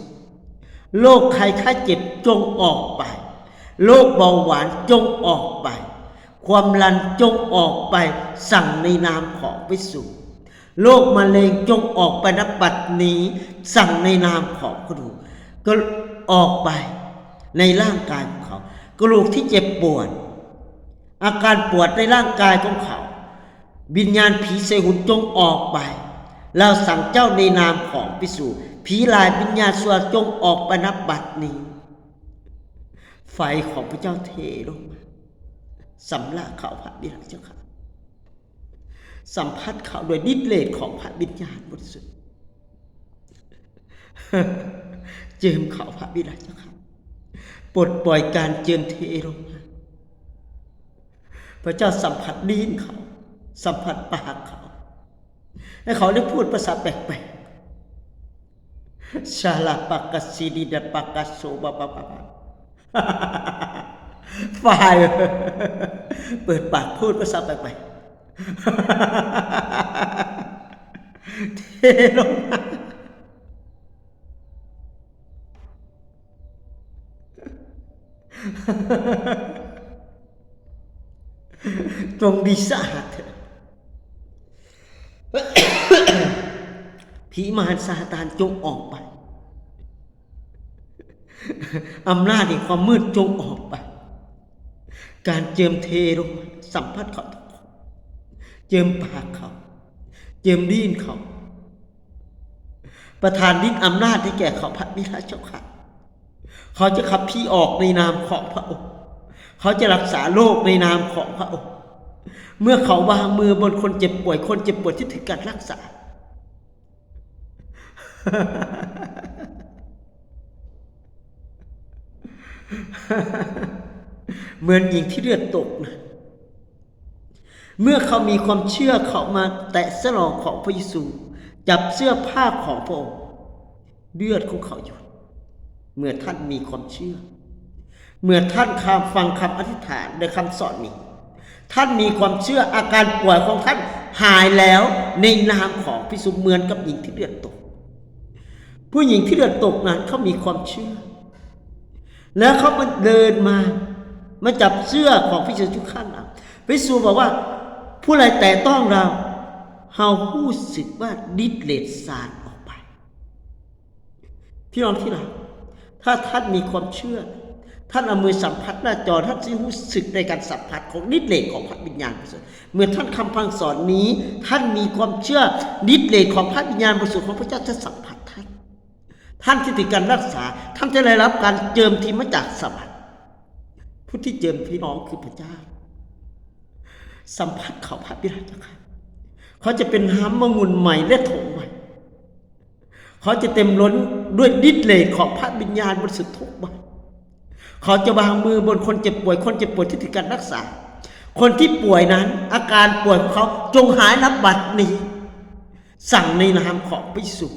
ໂລກໄຂ້ໄຂ້ເຈັບຈົ່ງອອກໄປ. ໂລກເບົາຫວານຈົ່ງອອກໄປ. ຄວາມດັນຈົ່ງອອກໄປ, ສັ່ງໃນນາມຂອງພະເຢຊູ. ໂລກມະເຮັງຈົ່ງອອກໄປນະບັດນີ້, ສັ່ງໃນນາມຂອງພະເຢຊູ. ກໍອອກໄປໃນຮ່າງກາຍຂອງເຂົາ. ກະດູກທີ່ເຈັບປວດ, ອາການປວດໃນຮ່າງກາຍຂອງເຂົາ, ວິນຍານຜີໃສ່ຫຸ່ນຈົ່ງອອກໄປ. ລາວສັ່ງເຈົ້າໃນນາມຂອງພະເຢຊູ. ຜີຮ້າຍ, ວິນຍານຊົ່ວຈົ່ງອອກໄປນະບັດນີ້. ໄຟຂອງພະເຈົ້າເທລົງມາ. ສຳລະເຂົ້າພະບິດາເຈົ້າຂ້າ. ສຳຜັດເຂົ້າດ້ວຍລິດເດດຂອງພະວິນຍານບໍລິສຸດ. ເຈີມເຂົ້າພະບິດາເຈົ້າຂ້າ. ປົດປ່ອຍການເຈີມເທລົງມາ. ພະເຈົ້າສຳຜັດລີ້ນເຂົາ, ສຳຜັດປາກເຂົາ, ໃຫ້ເຂົາໄດ້ພູດພາສາແປກໆ. ຊາລາປາກາຊີດີດາປາກາໂຊບາບາບາບາ. ຝ່າຍ ເປີດປາກພູດພາສາແປກໆ. ເທລົງມາ. ຈົ່ງດິສາເທີ. ຜີມານຊາຕານຈົ່ງອອກໄປ. ອຳນາດແຫ່ງຄວາມມືດຈົ່ງອອກໄປ. ການເຈີມເທລົງມາ, ສຳຜັດເຂົາທຸກຄົນ. ເຈີມປາກເຂົາ, ເຈີມລີ້ນເຂົາ. ປະທານລິດອຳນາດໃຫ້ແກ່ເຂົາ, ພະບິດາເຈົ້າຂ້າ. ເຂົາຈະຂັບຜີອອກໃນນາມຂອງພະອົງ. ເຂົາຈະລັກສາໂລກໃນນາມຂອງພະອົງ. ເມື່ອເຂົາວາງມືບົນຄົນເຈັບປ່ວຍ, ຄົນເຈັບປ່ວຍທີ່ຖືກການລັກສາ. ເໝືອນຍິງທີ່ເລືອດຕົກນະ. ເມື່ອເຂົາມີຄວາມເຊື່ອ, ເຂົາມາແຕະສະຫຼອງຂອງພະເຢຊູ, ຈັບເສື້ອຜ້າຂອງພະອົງ, ເລືອດຂອງເຂົາຢຸດ. ເມື່ອທ່ານມີຄວາມເຊື່ອ, ເມື່ອທ່ານຄຳ, ຟັງຄຳອະທິຖານ ແລະ ຄຳສອນນີ້, ທ່ານມີຄວາມເຊື່ອ, ອາການປ່ວຍຂອງທ່ານຫາຍແລ້ວ ໃນນາມຂອງພະເຢຊູ, ເໝືອນກັບຍິງທີ່ເລືອດຕົກ. ຜູ້ຍິງທີ່ເລືອດຕົກນັ້ນ ເຂົາມີຄວາມເຊື່ອ ແລ້ວເຂົາມາເດີນມາ, ມາຈັບເສື້ອຂອງພະເຢຊູຢູ່ຂ້າງຫຼັງ. ພະເຢຊູບອກວ່າ, ຜູ້ໃດແຕະຕ້ອງລາວ, ເຮົາຮູ້ສຶກວ່າລິດເດດສາດອອກໄປ. ພີ່ນ້ອງທີ່ລັກ, ຖ້າທ່ານມີຄວາມເຊື່ອ, ທ່ານເອົາມືສຳຜັດໜ້າຈໍ, ທ່ານຊິຮູ້ສຶກໃນການສຳຜັດຂອງລິດເດດຂອງພະວິນຍານບໍລິສຸດ. ເມື່ອທ່ານຄຳສັ່ງສອນນີ້, ທ່ານມີຄວາມເຊື່ອ, ລິດເດດຂອງພະວິນຍານບໍລິສຸດຂອງພະເຈົ້າຈະສຳຜັດທ່ານ. ທ່ານຈະຖືກການລັກສາ, ທ່ານຈະໄດ້ຮັບການເຈີມທີ່ມາຈາກສະຫວັນ. ຜູ້ທີ່ເຈີມພີ່ນ້ອງຄືພະເຈົ້າ. ສຳຜັດເຂົາ, ພະບິດາເຈົ້າຂ້າ. ເຂົາຈະເປັນນ້ຳມະງຸ່ນໃໝ່ ແລະ ຖົງໃໝ່. ເຂົາຈະເຕັມລົ້ນດ້ວຍລິດເດດຂອງພະວິນຍານບໍລິສຸດທຸກວັນ. ເຂົາຈະວາງມືບົນຄົນເຈັບປ່ວຍ, ຄົນເຈັບປ່ວຍທີ່ຖືກການລັກສາ. ຄົນທີ່ປ່ວຍນັ້ນ, ອາການປ່ວຍຂອງເຂົາຈົ່ງຫາຍນະບັດນີ້. ສັ່ງໃນນາມຂອງພະເຢຊູ.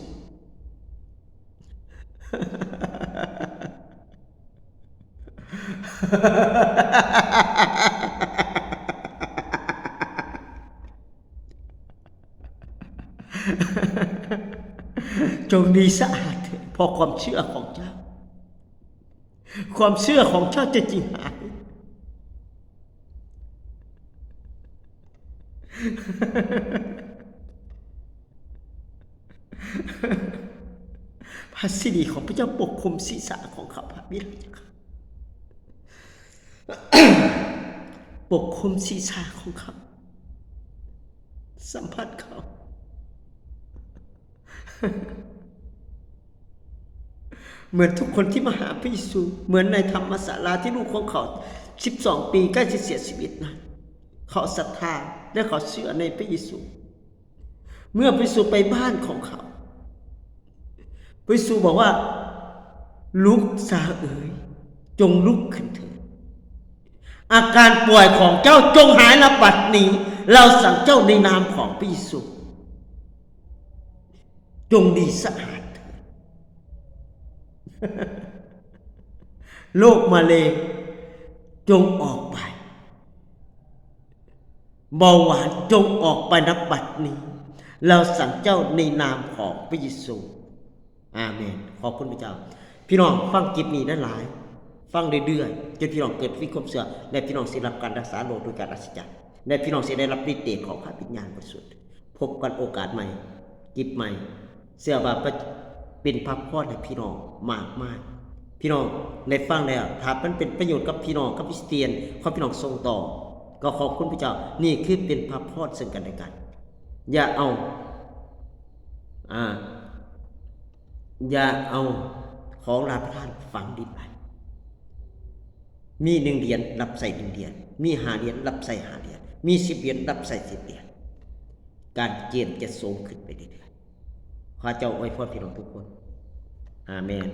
จงดีสะอาดเถิด เพราะความเชื่อของเจ้า ความเชื่อของเจ้าจะจริงหาย พระสิริของพระเจ้าปกคลุมศีรษะของเขา พระบิดาเจ้าข้า ปกคลุมศีรษะของเขา สัมผัสเขา เหมือนทุกคนที่มาหาพระเยซู เหมือนในธรรมศาลาที่ลูกของเขาสิบสองปีใกล้จะเสียชีวิตนั้น เขาศรัทธาและเขาเชื่อในพระเยซู เมื่อพระเยซูไปบ้านของเขา พระเยซูบอกว่า ลูกสาวเอ๋ย จงลุกขึ้นเถิด อาการป่วยของเจ้าจงหายณบัดนี้ เราสั่งเจ้าในนามของพระเยซู จงดีสะอาดเถิด โรคมะเร็งจงออกไป เบาหวานจงออกไปณบัดนี้ เราสั่งเจ้าในนามของพระเยซู อาเมน ขอบคุณพระเจ้า พี่น้องฟังคลิปนี้หลายๆ ฟังเรื่อยๆ จนพี่น้องเกิดมีความเชื่อ และพี่น้องสิรับการรักษาโรคโดยการอัศจรรย์ และพี่น้องสิได้รับฤทธิ์เดชของพระวิญญาณบริสุทธิ์ พบกันโอกาสใหม่ คลิปใหม่ เชื่อว่าเป็นพระพรให้พี่น้องมากมาย พี่น้องได้ฟังแล้ว ถ้ามันเป็นประโยชน์กับพี่น้อง กับคริสเตียน ขอพี่น้องส่งต่อ ก็ขอบคุณพระเจ้า นี่คือเป็นพระพรซึ่งกันและกัน อย่าเอา อ่า อย่าเอาของราชประทานฝังดินไว้ มีหนึ่งเหรียญรับใช้หนึ่งเหรียญ มีห้าเหรียญรับใช้ห้าเหรียญ มีสิบเหรียญรับใช้สิบเหรียญ การเกณฑ์จะสูงขึ้นไปเรื่อยๆ ขอเจ้าอวยพรพี่น้องทุกคน อาเมน